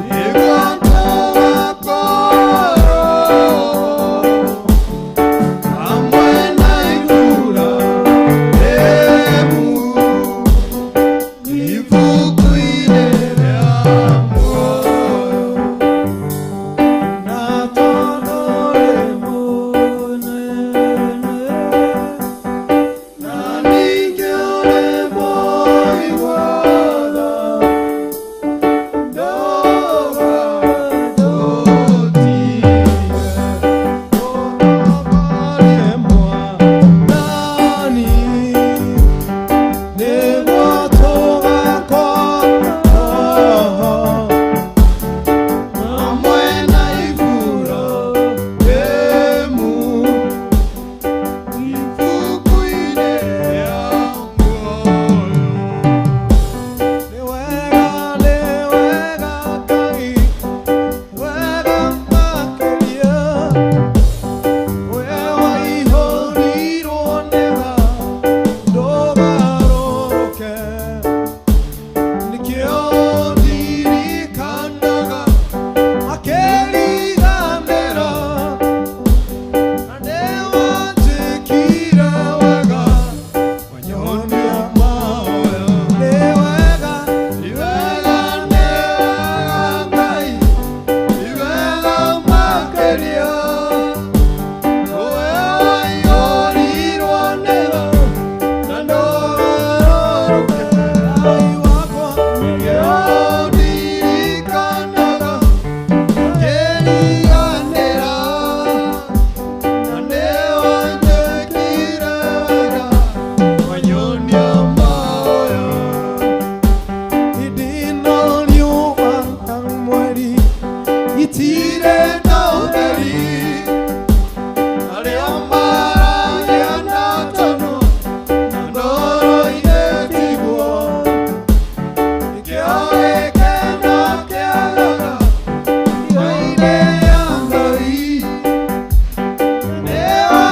nĩguo tũgakorwo hamwe na Iburahĩmu ibuku-inĩ rĩa muoyo. Na tondũ nĩ mũnene, na ningĩ nĩ mũiguaga, ndũgatũtige. Tũtongorie Mwathani, nĩguo tũgakorwo hamwe na Iburahĩmu ibuku-inĩ rĩa muoyo. Nĩ wega, nĩ wega Ngai, wega makĩria. We waihũrirwo nĩ tha, ndũgarũrũke. Nĩkĩo ndirikanaga akĩriganĩra na nĩwanjĩkire wega wanyonia mahoya. Nĩ wega, nĩ wega, nĩ wega Ngai, nĩ wega makĩria. We waiyũrirwo nĩ tha na ndũgarũrũke. Ngai wakwa, nĩkĩo ndirikanaga ngĩriganĩra na nĩwanjĩkire wega wanyonia mahoya. Hĩndĩ ĩno riũa na mweri itirĩ na ũtheri, arĩa maragia na tũnua na ndoro-inĩ tiguo. Nĩkĩo gĩkeno kĩagaga igai-inĩ ya Ngai.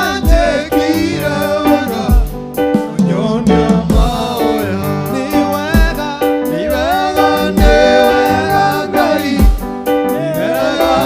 Nĩwanjĩkire wega ũnyonia mahoya. Nĩ wega, nĩ wega, nĩ wega Ngai, nĩ wega.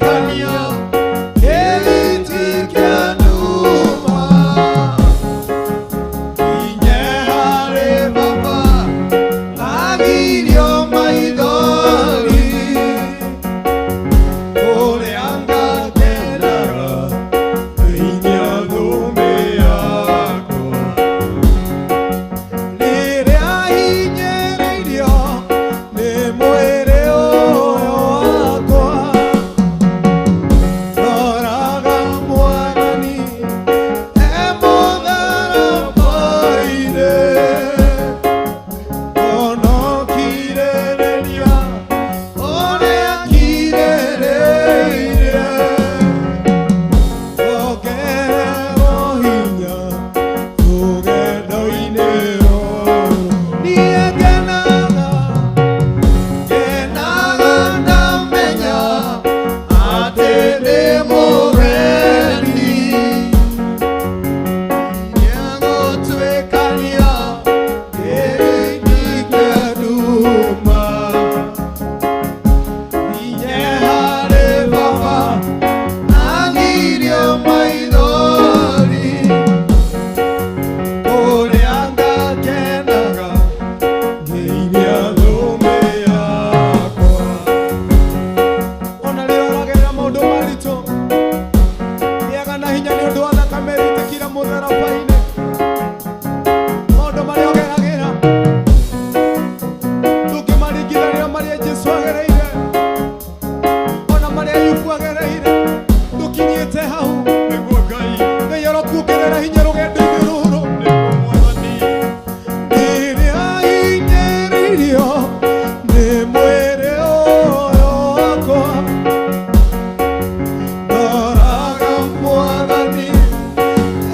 Nĩgũtuĩkania kĩriti kĩa nduma. Inye harĩ Baba agirio maithori, ũrĩa ngakenaga thĩinĩ wa thũmbĩ yakwa. Rĩrĩa hinyĩrĩirio nĩ mwĩrĩ ũyũ wakwa, roraga Mwathani e mũtharaba-inĩ. Onokirĩrĩria ũrĩa akirĩrĩirie, ongererwo hinya rũgendo-inĩ rũrũ. Niĩ ngenaga, ngenaga ndamenya atĩ ndĩ mũgeni. Nĩegũtuĩkania kĩrĩndĩ kĩa nduma. Inye harĩ Baba agirio maithori, ũrĩa ngakenaga thĩinĩ wa thũmbĩ yakwa. Ona rĩrĩa ũragerera maũndũ maritũ, gĩaga na hinya nĩ ũndũ wa thakame ĩitĩkire mũtharaba-inĩ. Maũndũ marĩa ũgeragĩra ndũngĩmaringithania na marĩa Jesũ agereire, ona marĩa Ayubu agereire, ndũkinyĩte hau. Nĩguo Ngai. Ngai arokuongerera hinya rũgendo-inĩ rũrũ. Nĩguo Mwathani. Rĩrĩa hinyĩrĩirio nĩ mwĩrĩ ũyũ wakwa, ndoraga Mwathani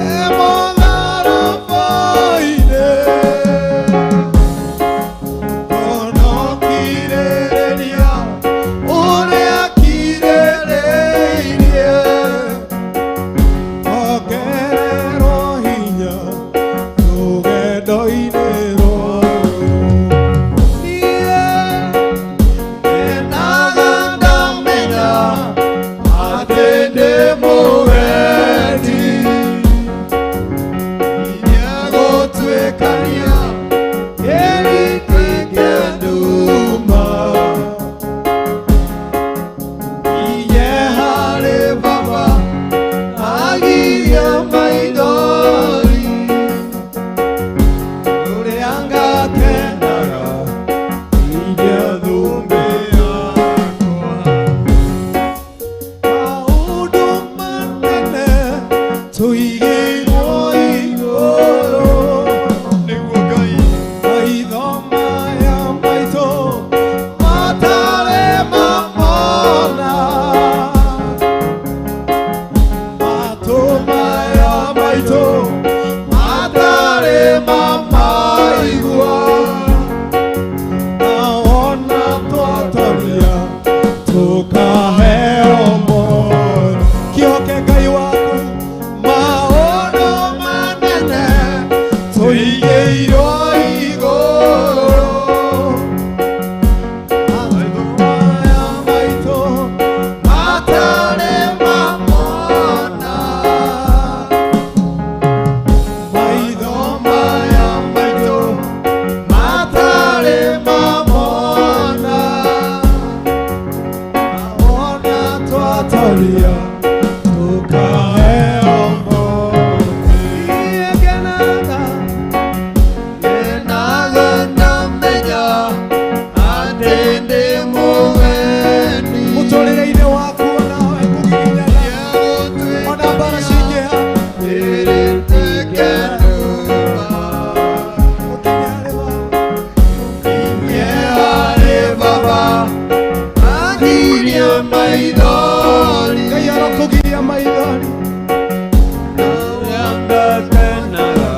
e mũtharaba-inĩ. Onokirĩrĩria ũrĩa akirĩrĩirie, ongererwo hinya rũgendo-inĩ rũrũ. Niĩ ngenaga ndamenya atĩ ndĩ mũgeni. Nĩegũtuĩkania kĩrĩndĩ kĩa nduma. Inye harĩ Baba agiria maithori, ũrĩa ngakenaga thĩinĩ wa thũmbĩ yakwa. Maũndũ manene tũigĩirwo igũrũ, Nĩguo Ngai. maitho maya maitũ matarĩ mamona, matũ maya maitũ matarĩ mamaigua, na wona twatoria tũkaheo muoyo. Kĩhoke Ngai waku, maũndũ manene tũigĩirwo igũrũ, maitho maya maitũ matarĩ mamona, maitho maya maitũ matarĩ mamona, ona twatoria tũkaheo muoyo. Niĩ ngenaga, ngenaga ndamenya atĩ ndĩ mũgeni. Mũtũrĩre-inĩ waku onawe kũgiginyana, ona mbara cingĩha, kĩrĩndĩ kĩa nduma. Ũkinye harĩ Baba. Inye harĩ Baba agirie maithori. Ngai arokũgiria maithori. Ũrĩa ngakenaga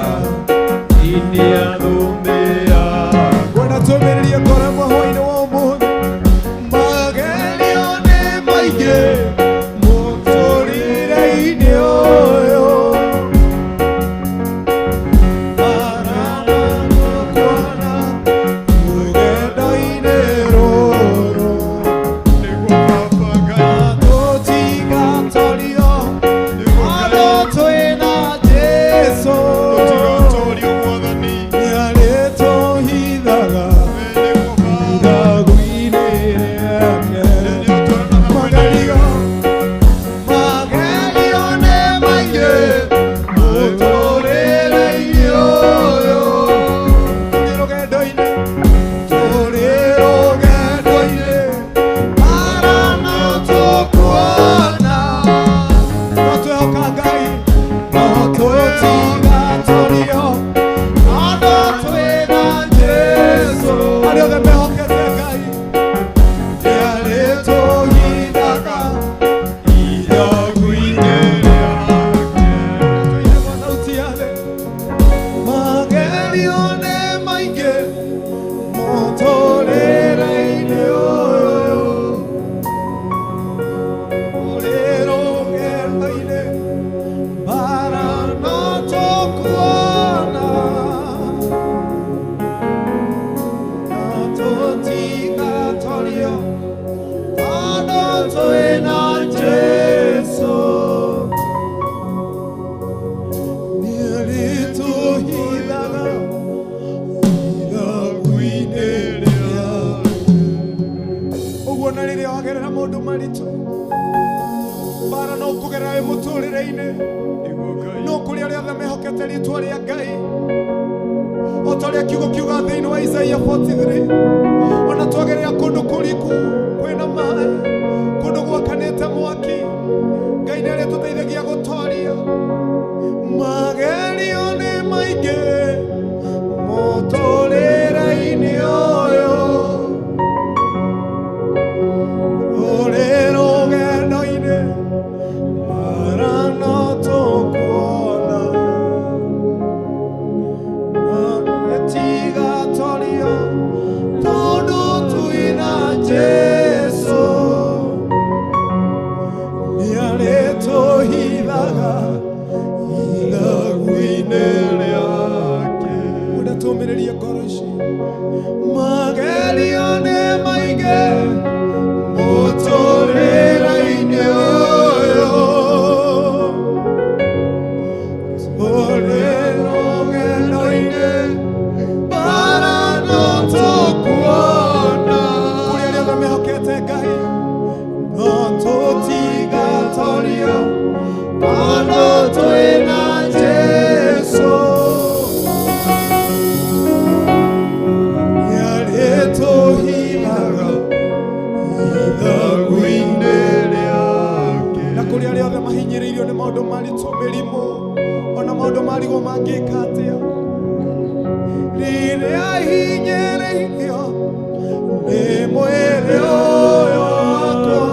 thĩinĩ wa thũmbĩ yakwa. Ngwenda tũmĩrĩrie ngoro ĩmwe hwaĩ-inĩ wa ũmũthĩ. Magerio nĩ maingĩ mũtũrĩre-inĩ ũyũ, maranagũkwana rũgendo-inĩ rũrũ. Nĩguo Baba Ngai. Tondũ twĩna Jesũ nĩarĩtũhithaga iragu-inĩ rĩake. Ũguo na rĩrĩa wagerera maũndũ maritũ, mbara no kũgerera wĩ mũtũrĩre-inĩ, no kũrĩ arĩa othe mehokete rĩtwa rĩa Ngai, o ta ũrĩa kiugo kiuga thĩinĩ wa Isaia 43, ona twagerera kũndũ kũriku kwĩna maĩ, kũndũ gwakanĩte mwaki, Ngai nĩ arĩtũteithagia gũtoria. Magerio nĩ maingĩ mũtũrĩre-inĩ ũyũ, ũrĩ rũgendo-inĩ mara no tũkuona, na ĩtigatorio tondũ twĩna Jesũ nĩarĩtũhithaga iragu-inĩ rĩake. Wenda tũmĩrĩrie ngoro ici, magerio nĩ maingĩ mũtũrĩre-inĩ ũyũ, tũrĩ rũgendo-inĩ bara no tũkuona, kũrĩ arĩa othe mehokete Ngai no tũtigatorio tondũ twĩna Jesũ nĩarĩtũhithaga iragu-inĩ rĩake. Na kũrĩ arĩa othe mahinyĩrĩirio nĩ maũndũ maritũ, mĩrimũ, ona maũndũ marigwo mangĩka atĩa, rĩrĩa hinyĩrĩirio nĩ mwĩrĩ ũyũ wakwa,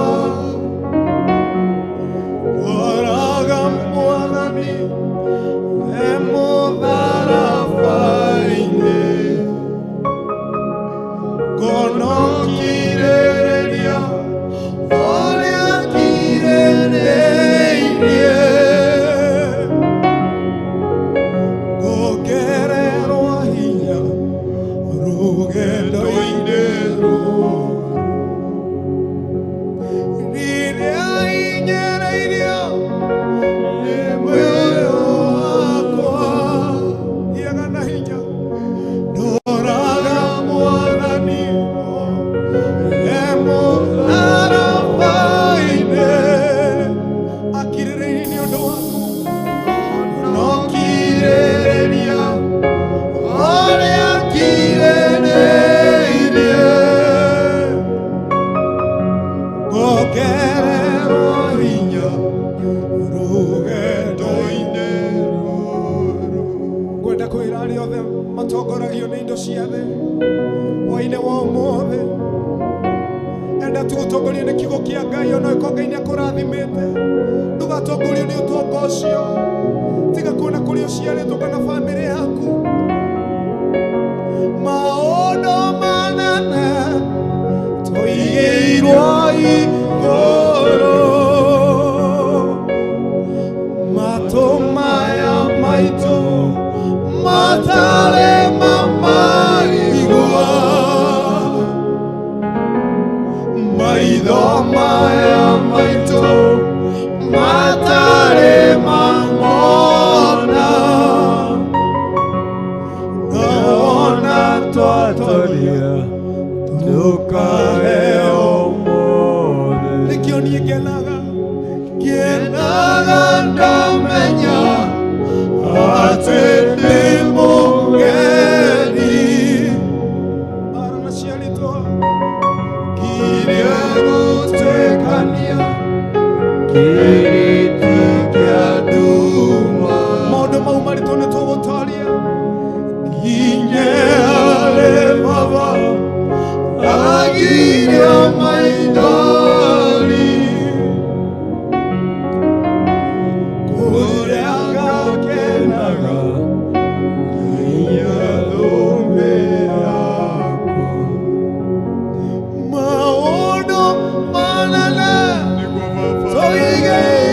ndoraga Mwathani e mũtharaba-inĩ, ngonokirĩrĩria ũrĩa ngirĩrĩirie, ngongererwo hinya rũgendo-inĩ rũrũ, rĩrĩa hinyĩrĩirio nĩ mwĩrĩ wakwa, gĩaga na hinya ndoraga Mwathani e mũtharaba-inĩ, akirĩrĩirie nĩ ũndũ waku, nokirĩrĩria ũrĩa ngirĩrĩirie, ngongererwo hinya rũgendo-inĩ rũrũ. Ngwenda kwĩra arĩa othe matongoragio nĩ indo cia thĩ hwaĩ-inĩ wa ũmũthĩ, enda tu gũtongorio nĩ kiugo kĩa Ngai, ona ĩkorwo Ngai nĩ akũrathimĩte, ndũgatongorio nĩ ũtonga ũcio, tiga kuona kũrĩa ũciarĩtwo kana bamĩrĩ yaku. Maũndũ manene tũigĩirwo igũrũ, matũ maya maitũ matarĩ mamaigua, maitho maya maitũ matarĩ mamona, naona twatoria tukaheo mothe. Nĩkĩo niĩ ngenaga, ngenaga ndamenya atĩ ndĩ mũgeni, bara naciarĩtwo ngirie gũtuĩkania kĩrĩti kĩa nduma, maũndũ mau maritũ nĩ tũgũtoria nginye harĩ Baba agiria maithori, kũrĩa ngakenaga nginya thũmbĩ yakwa. Maũndũ manene tũigĩirwo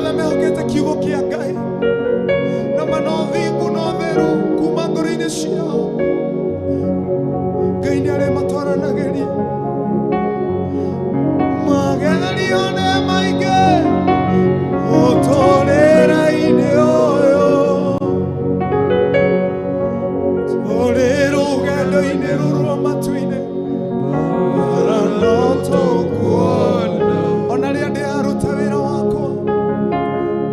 Arĩa othe mehokete kiugo kĩa Ngai na mana ũthingu na ũtheru kuma ngoro-inĩ ciao, Ngai nĩ arĩmatwaranagĩria. Magerio nĩ maingĩ mũtũũrĩre-inĩ ũyũ, tũrĩ rũgendo-inĩ rũrũ rwa matu-inĩ, bara no tũkuona. Ona rĩrĩa ndĩraruta wĩra wakwa,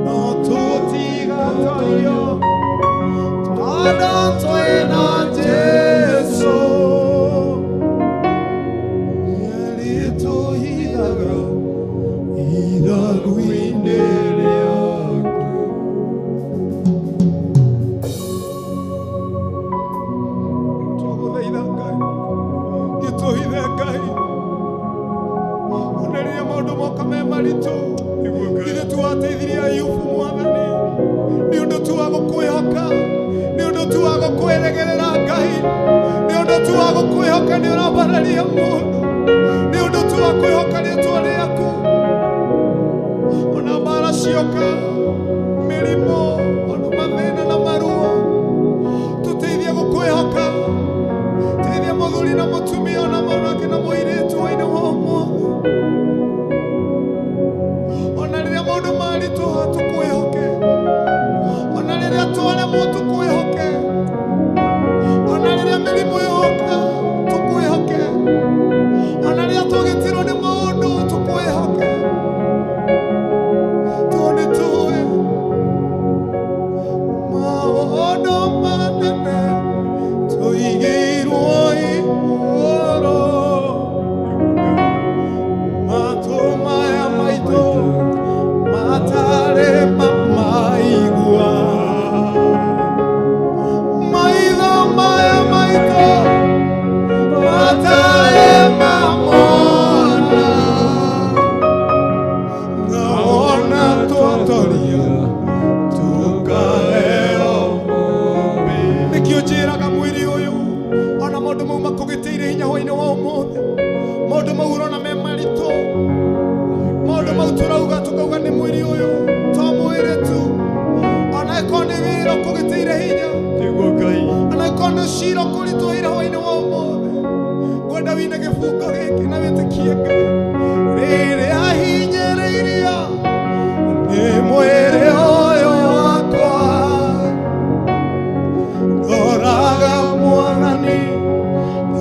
no tũtigatorio, tondũ twĩna Jesũ. Nĩarĩtũhithaga iragu-inĩ rĩaku. Twagũthaitha Ngai, gĩtũhithe Ngai, ona rĩrĩa maũndũ moka me maritũ, ithuĩ tu wateithirie Ayubu Mwathani, nĩ ũndũ tu wa gũkwĩhoka, nĩ ũndũ tu wa gũkwĩrĩgĩrĩra Ngai, nĩ ũndũ tu wa gũkwĩhoka nĩ ũrambararia mũndũ, nĩ ũndũ tu wa kwĩhoka rĩtwa rĩaku. Ona mbara cioka, mĩrimũ, ona mathĩna na maruo, tũteithie gũkwĩhoka. Teithia mũthuri na mũtumia ona mwanake na mũirĩtu wainĩ wa ũmũthĩ. Ona rĩrĩa maũndũ maritũha tũkwĩhoke, ona rĩrĩa twaremwo tũkwĩhoke, ona rĩrĩa mĩrimũ yoka tũkwĩhoke, ona rĩrĩa twagĩtirwo nĩ maũndũ tũkwĩhoke, tondũ nĩ tũĩ maũndũ manene tũigĩirwo igũrũ. Matũ maya maitũ matarĩ mamaigua, maitho maya maitũ matarĩ mamona, naona twatoria tũkaheo. Nĩkĩo njĩraga mwĩrĩ ũyũ, ona maũndũ mau makũgĩtĩire hinya hwainĩ wa ũmũthĩ, maũndũ mau ũrona me maritũ, maũndũ mau tũrauga tũkauga nĩ mwĩrĩ ũyũ to mwĩrĩ tu, ona ĩkorwo nĩ wĩra ũkũgĩtĩire hinya, Nĩguo Ngai. ona ĩkorwo nĩ cira ũkũritũhĩire hwainĩ wa ũmũthĩ, ngwenda wine gĩbungo gĩkĩ na wĩtĩkie Ngai. Rĩrĩa hinyĩrĩirio nĩ mwĩrĩ ũyũ wakwa, ndoraga Mwathani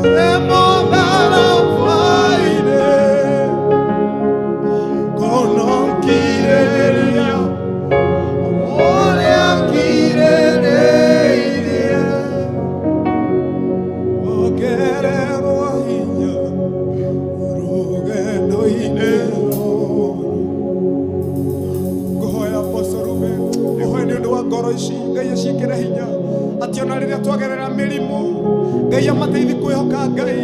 nĩ mũtharaba-inĩ, kono ngirĩrĩria ũrĩa ngirĩrĩirie, ongererwo hinya rũgendo-inĩ rũrũ. Ngũhoya Apostle Ruben, ngũhoya nĩ ũndũ wa ngoro ici Ngai aciĩkĩre hinya, atĩ ona rĩrĩa twagerera mĩrimũ Ngai amateithie kwĩhoka Ngai,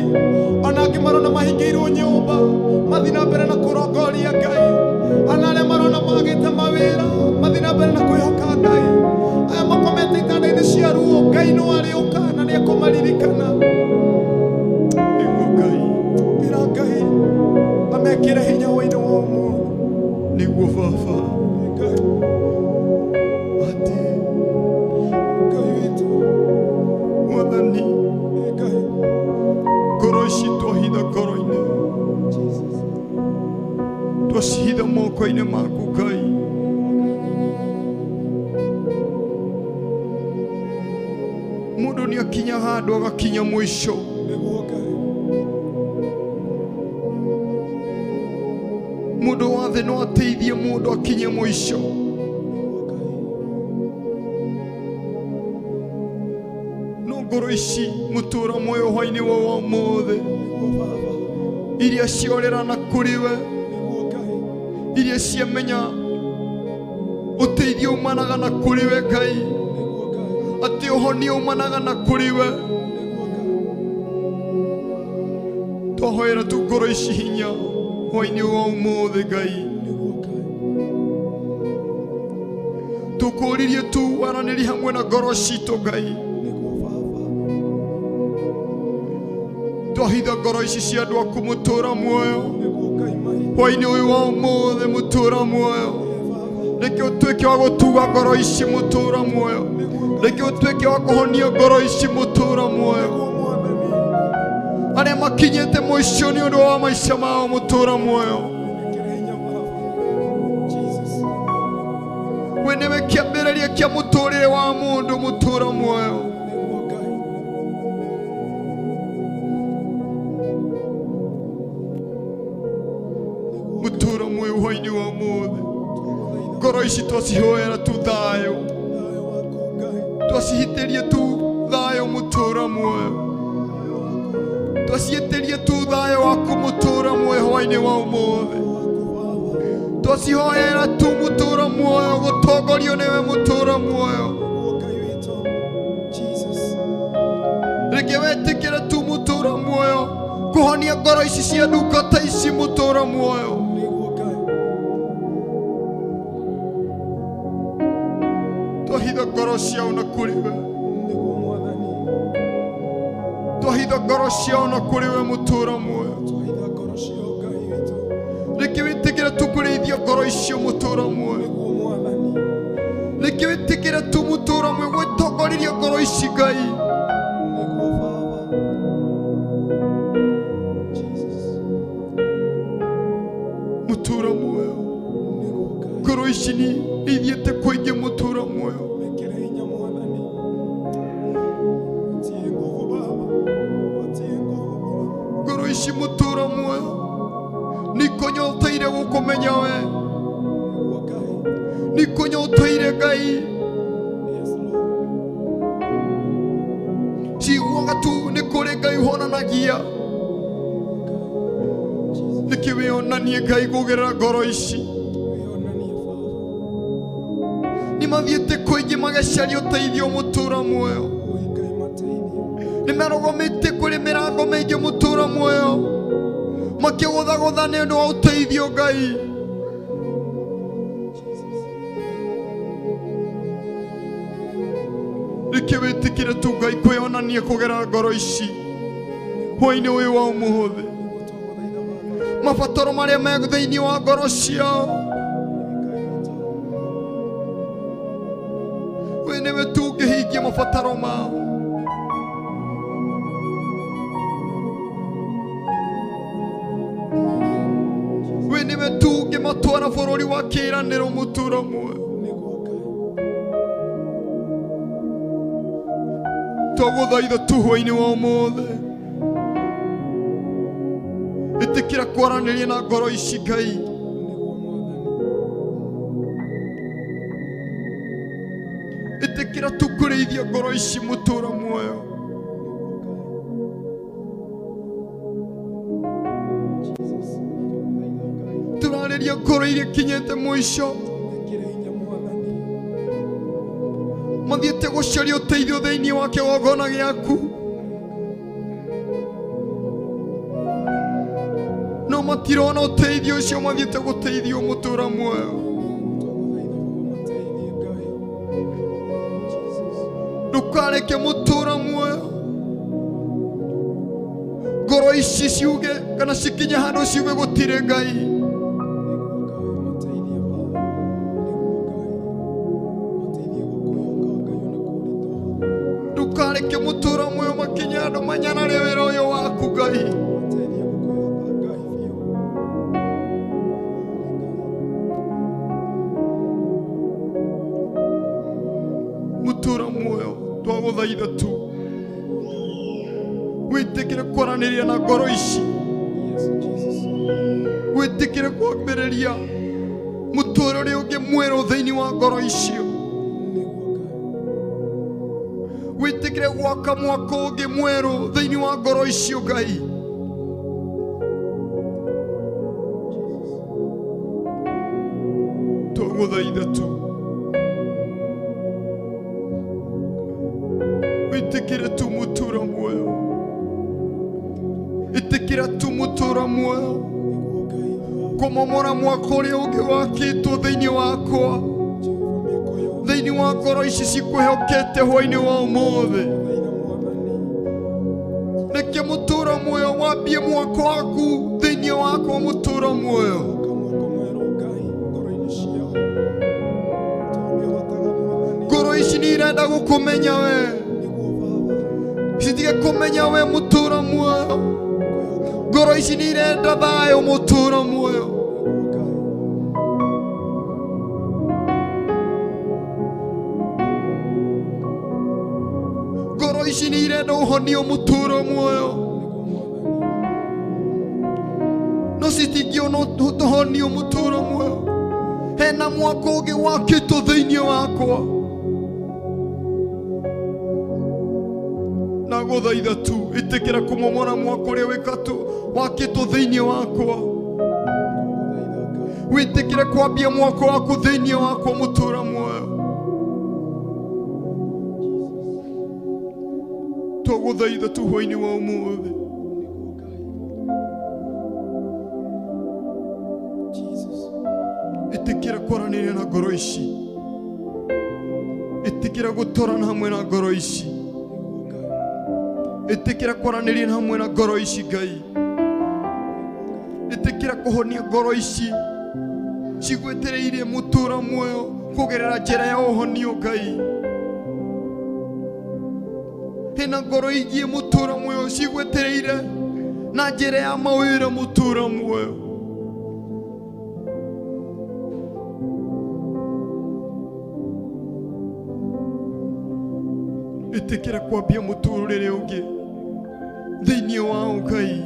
ona angĩ marona mahingĩirwo nyũmba mathiĩ na mbere na kũrongoria Ngai, ona arĩa marona magĩte mawĩra mathiĩ na mbere na kwĩhoka Ngai, aya makomete itanda-inĩ cia ruo Ngai no arĩũka na nĩ ekũmaririkana. Nĩguo Ngai. Ĩra Ngai amekĩre hinya hwainĩ wa ũmũthĩ. Nĩguo Baba. Ngai, Atĩ Ngai witũ, Mwathani, Ngai, ngoro ici twahitha ngoro-inĩ, twacihitha moko-inĩ maku Ngai. Mũndũ nĩ akinya handũ agakinya mũico, nĩguo Ngai, mũndũ wa thĩ no ateithie mũndũ akinye mũico, nĩguo Ngai, no ngoro ici mũtũra muoyo hwainĩ wa ũmũthĩ, nĩguo Baba, iria ciorera na kũrĩ we, nĩguo Ngai, iria ciamenya ũteithio umanaga na kũrĩ we Ngai, nĩguo Ngai, atĩ ũhonio umanaga na kũrĩ we. nĩguo Ngai, Twahoera tu ngoro ici hinya hwainĩ wa ũmũthĩ Ngai, nĩguo Ngai, tũkũririe tu waranĩrie hamwe na ngoro citũ Ngai. nĩguo Baba, Twahitha ngoro ici cia andũ aku mũtũra muoyo nĩguo Ngai maitũ, hwainĩ ũyũ wa ũmũthĩ, mũtũra muoyo Baba, Reke ũtuĩke wa gũtuga ngoro ici mũtũra muoyo. Reke ũtuĩke wa kũhonia ngoro ici mũtũra muoyo. Arĩa makinyĩte mũico nĩ ũndũ wa maica mao mũtũra muoyo. We nĩwe kĩambĩrĩria kĩa mũtũrĩre wa mũndũ mũtũra muoyo. Mũtũra muoyo hwainĩ wa ũmũthĩ. Ngoro ici twacihoera tu thayũ. Twacihitĩrie tu thayũ mũtũra muoyo. Twaciĩtĩrie tu thayũ waku mũtũra muoyo hwainĩ wa ũmũthĩ. Twacihoera tu mũtũra muoyo gũtongorio nĩwe mũtũra muoyo. Reke wetĩkĩre tu mũtũra muoyo kũhonia ngoro ici cia ndungata ici mũtũra muoyo. Twahitha ngoro ciao na kũrĩ we. Twahitha ngoro ciao na kũrĩ we mũtũra muoyo. Reke wĩtĩkĩre tu kũrĩithia ngoro icio mũtũra muoyo. Reke wĩtĩkĩre tu mũtũra muoyo gwĩtongoririe ngoro ici Ngai. Mũtũra muoyo. Ngoro ici nĩ ithiĩte kũingĩ mũtũra muoyo. Ngoro ici mũtũra muoyo nĩkũnyoteire gũkũmenya we. Nĩkũnyoteire Ngai. Ciguaga tu nĩ kũrĩ Ngai ũhonanagia. Nĩkĩ wĩonanie Ngai kũgerera ngoro ici. Nĩ mathiĩte kũingĩ magacaria ũteithio mũtũra muoyo. Nĩ marũgamĩte kũrĩ mĩrango mĩingĩ mũtũra muoyo makĩgũthagũtha nĩ ũndũ wa ũteithio Ngai. Reke wĩtĩkĩre tu Ngai kwĩonania kũgerera ngoro ici hwainĩ ũyũ wa ũmũthĩ. Mabataro marĩa me thĩinĩ wa ngoro ciao we nĩwe tu ũngĩhingia mabataro mao. We nĩwe tu ũngĩmatwara bũrũri wa kĩĩranĩro mũtũra muoyo. Twagũthaitha tu hwainĩ wa ũmũthĩ. Ĩtĩkĩra kwaranĩria na ngoro ici Ngai. Ĩtĩkĩra tu kũrĩithia ngoro ici mũtũra muoyo. Tũrarĩria ngoro iria ikinyĩte mũico mathiĩte gũcaria ũteithio thĩinĩ wa kĩgongona gĩaku no matirona ũteithio ũcio mathiĩte gũteithio mũtũra muoyo. Ndũkareke mũtũra muoyo ngoro ici ciuge kana cikinye handũ ciuge gũtirĩ Ngai. Ndũkareke mũtũra muoyo makinye handũ manyarare wĩra ũyũ waku Ngai. Mũtũra muoyo twagũthaitha tu wĩtĩkĩre kwaranĩria na ngoro ici. Wĩtĩkĩre kwambĩrĩria mũtũrĩre ũngĩ mwerũ thĩinĩ wa ngoro icio. Wĩtĩkĩre gwaka mwako ũngĩ mwerũ thĩinĩ wa ngoro icio Ngai. Twagũthaitha tu wĩtĩkĩre tu mũtũra muoyo. Ĩtĩkĩra tu mũtũra muoyo kũmomora mwako ũrĩa ũngĩ wakĩtwo thĩinĩ wakwa thĩinĩ wa ngoro ici cikwĩhokete hwainĩ wa ũmũthĩ. Reke mũtũra muoyo wambie mwako waku thĩinĩ wakwa mũtũra muoyo. Cirenda gũkũmenya we. Citige kũmenya we mũtũra muoyo. Ngoro ici nĩ irenda thayũ mũtũra muoyo. Ngoro ici nĩ irenda ũhonio mũtũra muoyo. No citingĩona ũhonio mũtũra muoyo. Hena mwako ũngĩ wakĩtwo thĩinĩ wakwa. Nagũthaitha tu ĩtĩkĩra kũmomora mwako ũrĩa wĩkatũ wakĩtwo thĩinĩ wakwa. Wĩtĩkĩre kwambia mwako waku thĩinĩ wakwa mũtũra muoyo. Twagũthaitha tu hwainĩ wa ũmũthĩ. Ĩtĩkĩra kwaranĩria na ngoro ici. Ĩtĩkĩra gũtwarana hamwe na ngoro ici. Ĩtĩkĩra kwaranĩria hamwe na ngoro ici Ngai. Ĩtĩkĩra kũhonia ngoro ici cigwetereire mũtũra muoyo kũgerera njĩra ya ũhonio Ngai. Hena ngoro ingĩ mũtũra muoyo cigwetereire na njĩra ya mawĩra mũtũra muoyo. Ĩtĩkĩra kwambia mũtũrĩre ũngĩ thĩinĩ wao Ngai.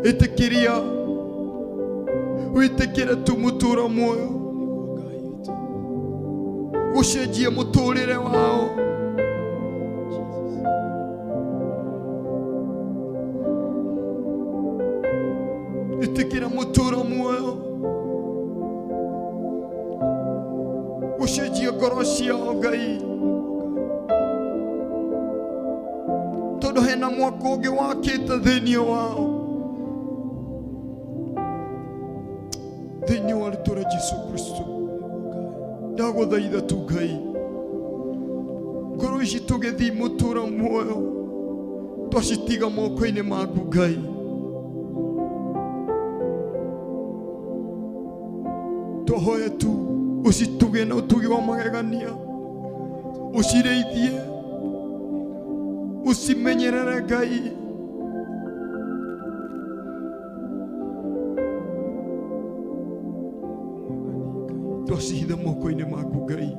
Ĩtĩkĩria wĩtĩkĩre tu mũtũra muoyo gũcenjia mũtũrĩre wao. Ĩtĩkĩra mũtũra muoyo gũcenjia ngoro ciao Ngai. Tondũ hena mwako ũngĩ wakĩte thĩinĩ wao. Thĩinĩ wa rĩtwa rĩa Jesũ Kristo ndagũthaitha tu Ngai. Ngoro ici tũgĩthiĩ mũtũra muoyo twacitiga moko-inĩ maku Ngai. Twahoya tu ũcituge na ũtugi wa magegania. Ũcirĩithie, ũcimenyerere Ngai. Twacihitha moko-inĩ maku Ngai.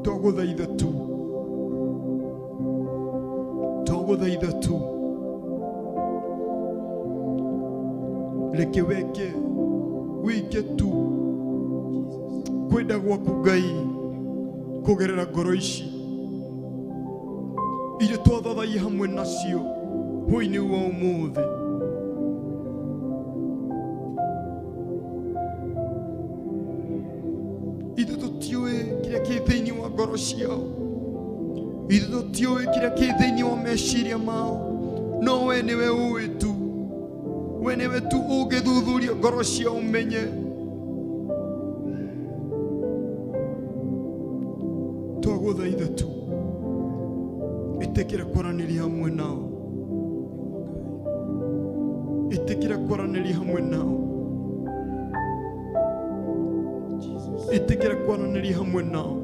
Twagũthaitha tu, twagũthaitha tu. Reke weke wike tu kwenda gwaku Ngai kũgerera ngoro ici iria twathathaia hamwe nacio hwainĩ wa ũmũthĩ. Ithuĩ tũtiũĩ kĩrĩa kĩ thĩinĩ wa ngoro ciao. Ithuĩ tũtiũĩ kĩrĩa kĩ thĩinĩ wa meciria mao. No we nĩwe ũĩ tu. We nĩwe tu ũngĩthuthuria ngoro ciao ũmenye. Twagũthaitha tu ĩtĩkĩra kwaranĩria hamwe nao. Ĩtĩkĩra kwaranĩria hamwe nao. Ĩtĩkĩra kwaranĩria hamwe nao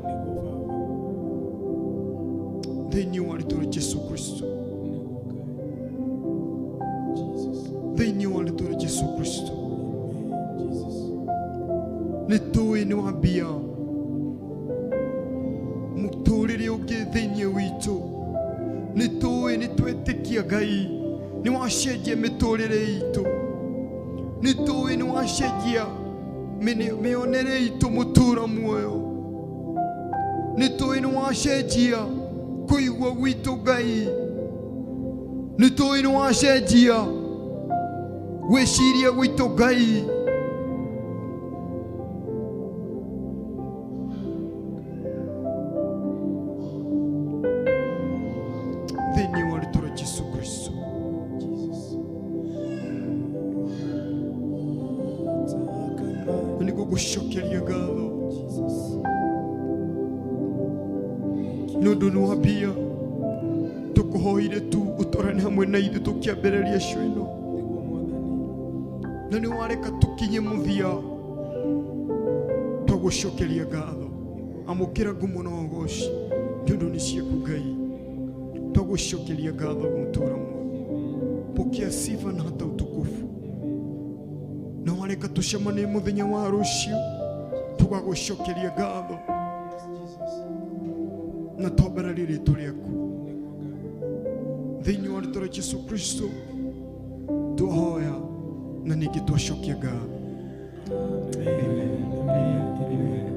thĩinĩ wa rĩtwa rĩa Jesũ Kristo. Thĩinĩ wa rĩtwa rĩa Jesũ Kristo. Nĩ tũĩ nĩ wambia mũtũrĩre ũngĩ thĩinĩ witũ. Nĩ tũĩ nĩ twetĩkia Ngai nĩ wacenjia mĩtũrĩre itũ. Nĩ tũĩ nĩ wacenjia mĩonere itũ mũtũra muoyo. Nĩ tũĩ nĩ wacenjia kũigua gwitũ Ngai. Nĩ tũĩ nĩ wacenjia gwĩciria gwitũ Ngai. Thĩinĩ wa rĩtwa rĩa Jesũ Kristo. Na nĩngũgũcokeria ngatho nĩ ũndũ nĩ wambia tũkũhoire tu ũtwarane hamwe na ithuĩ tũkĩambĩrĩria cio ĩno. Na nĩ wareka tũkinye mũthia. Twagucokeria ngatho. Amũkĩra ngumo na ũgoci nĩ ũndũ nĩ ciaku Ngai. Twagucokeria ngatho mũtũra muoyo. Pokea sifa na hata utukufu. Na wareka tucemanie muthenya wa rũciũ, tũgagũcokeria ngatho na twambararie rĩtwa rĩaku thĩinĩ wa rĩtwa rĩa Jesu Kristo twahoya na ningĩ twacokia ngatho. Amen. Amen. Amen.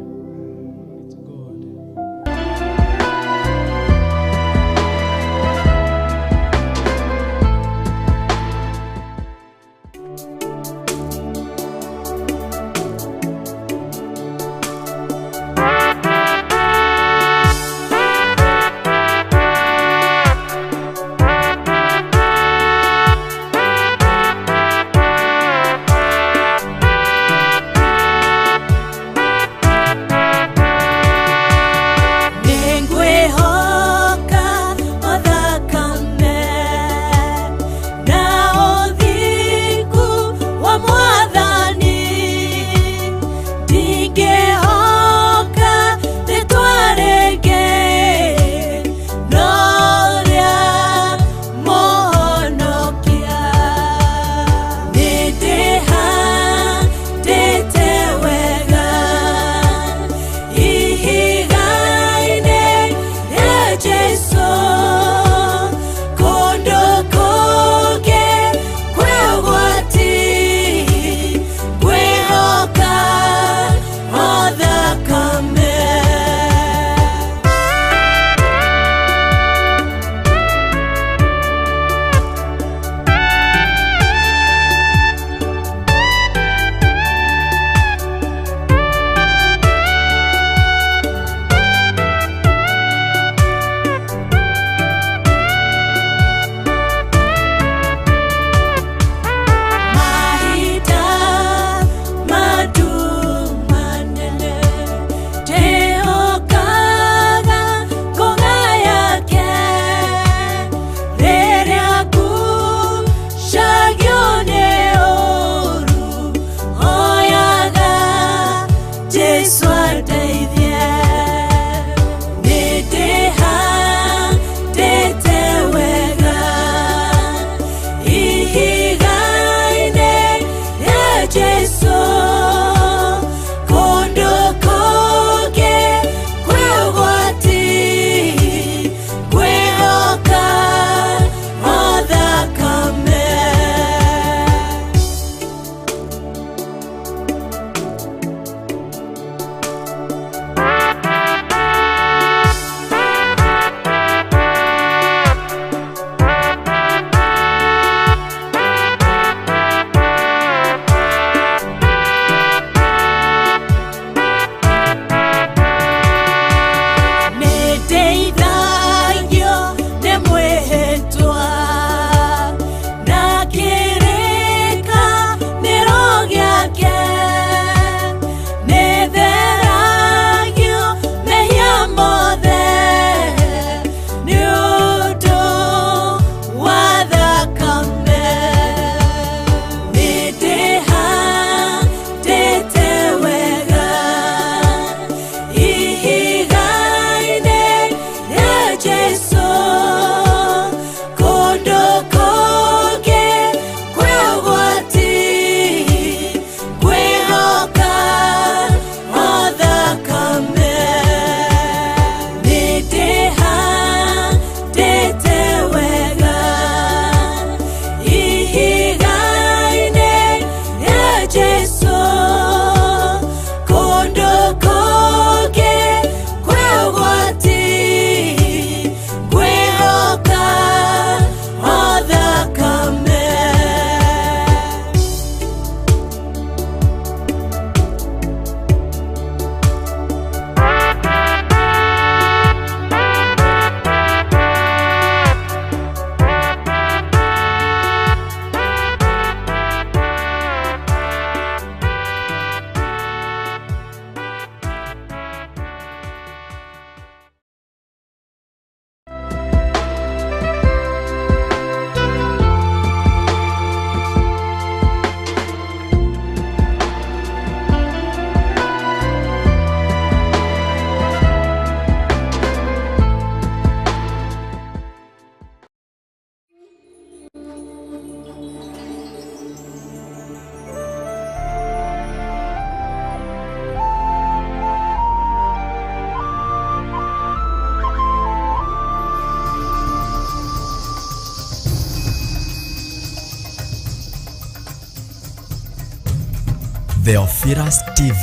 Theophilus TV,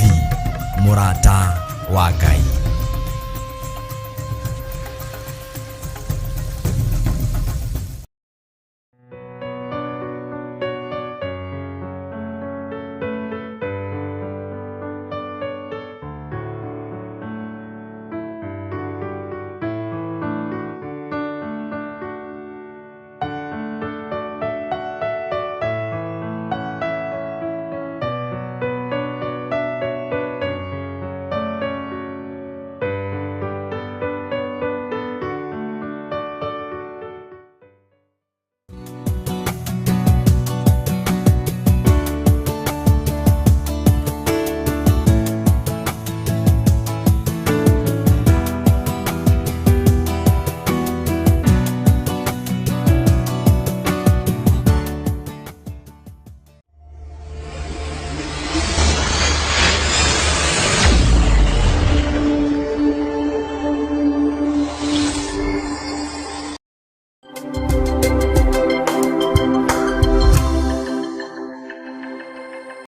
mũrata wa Ngai.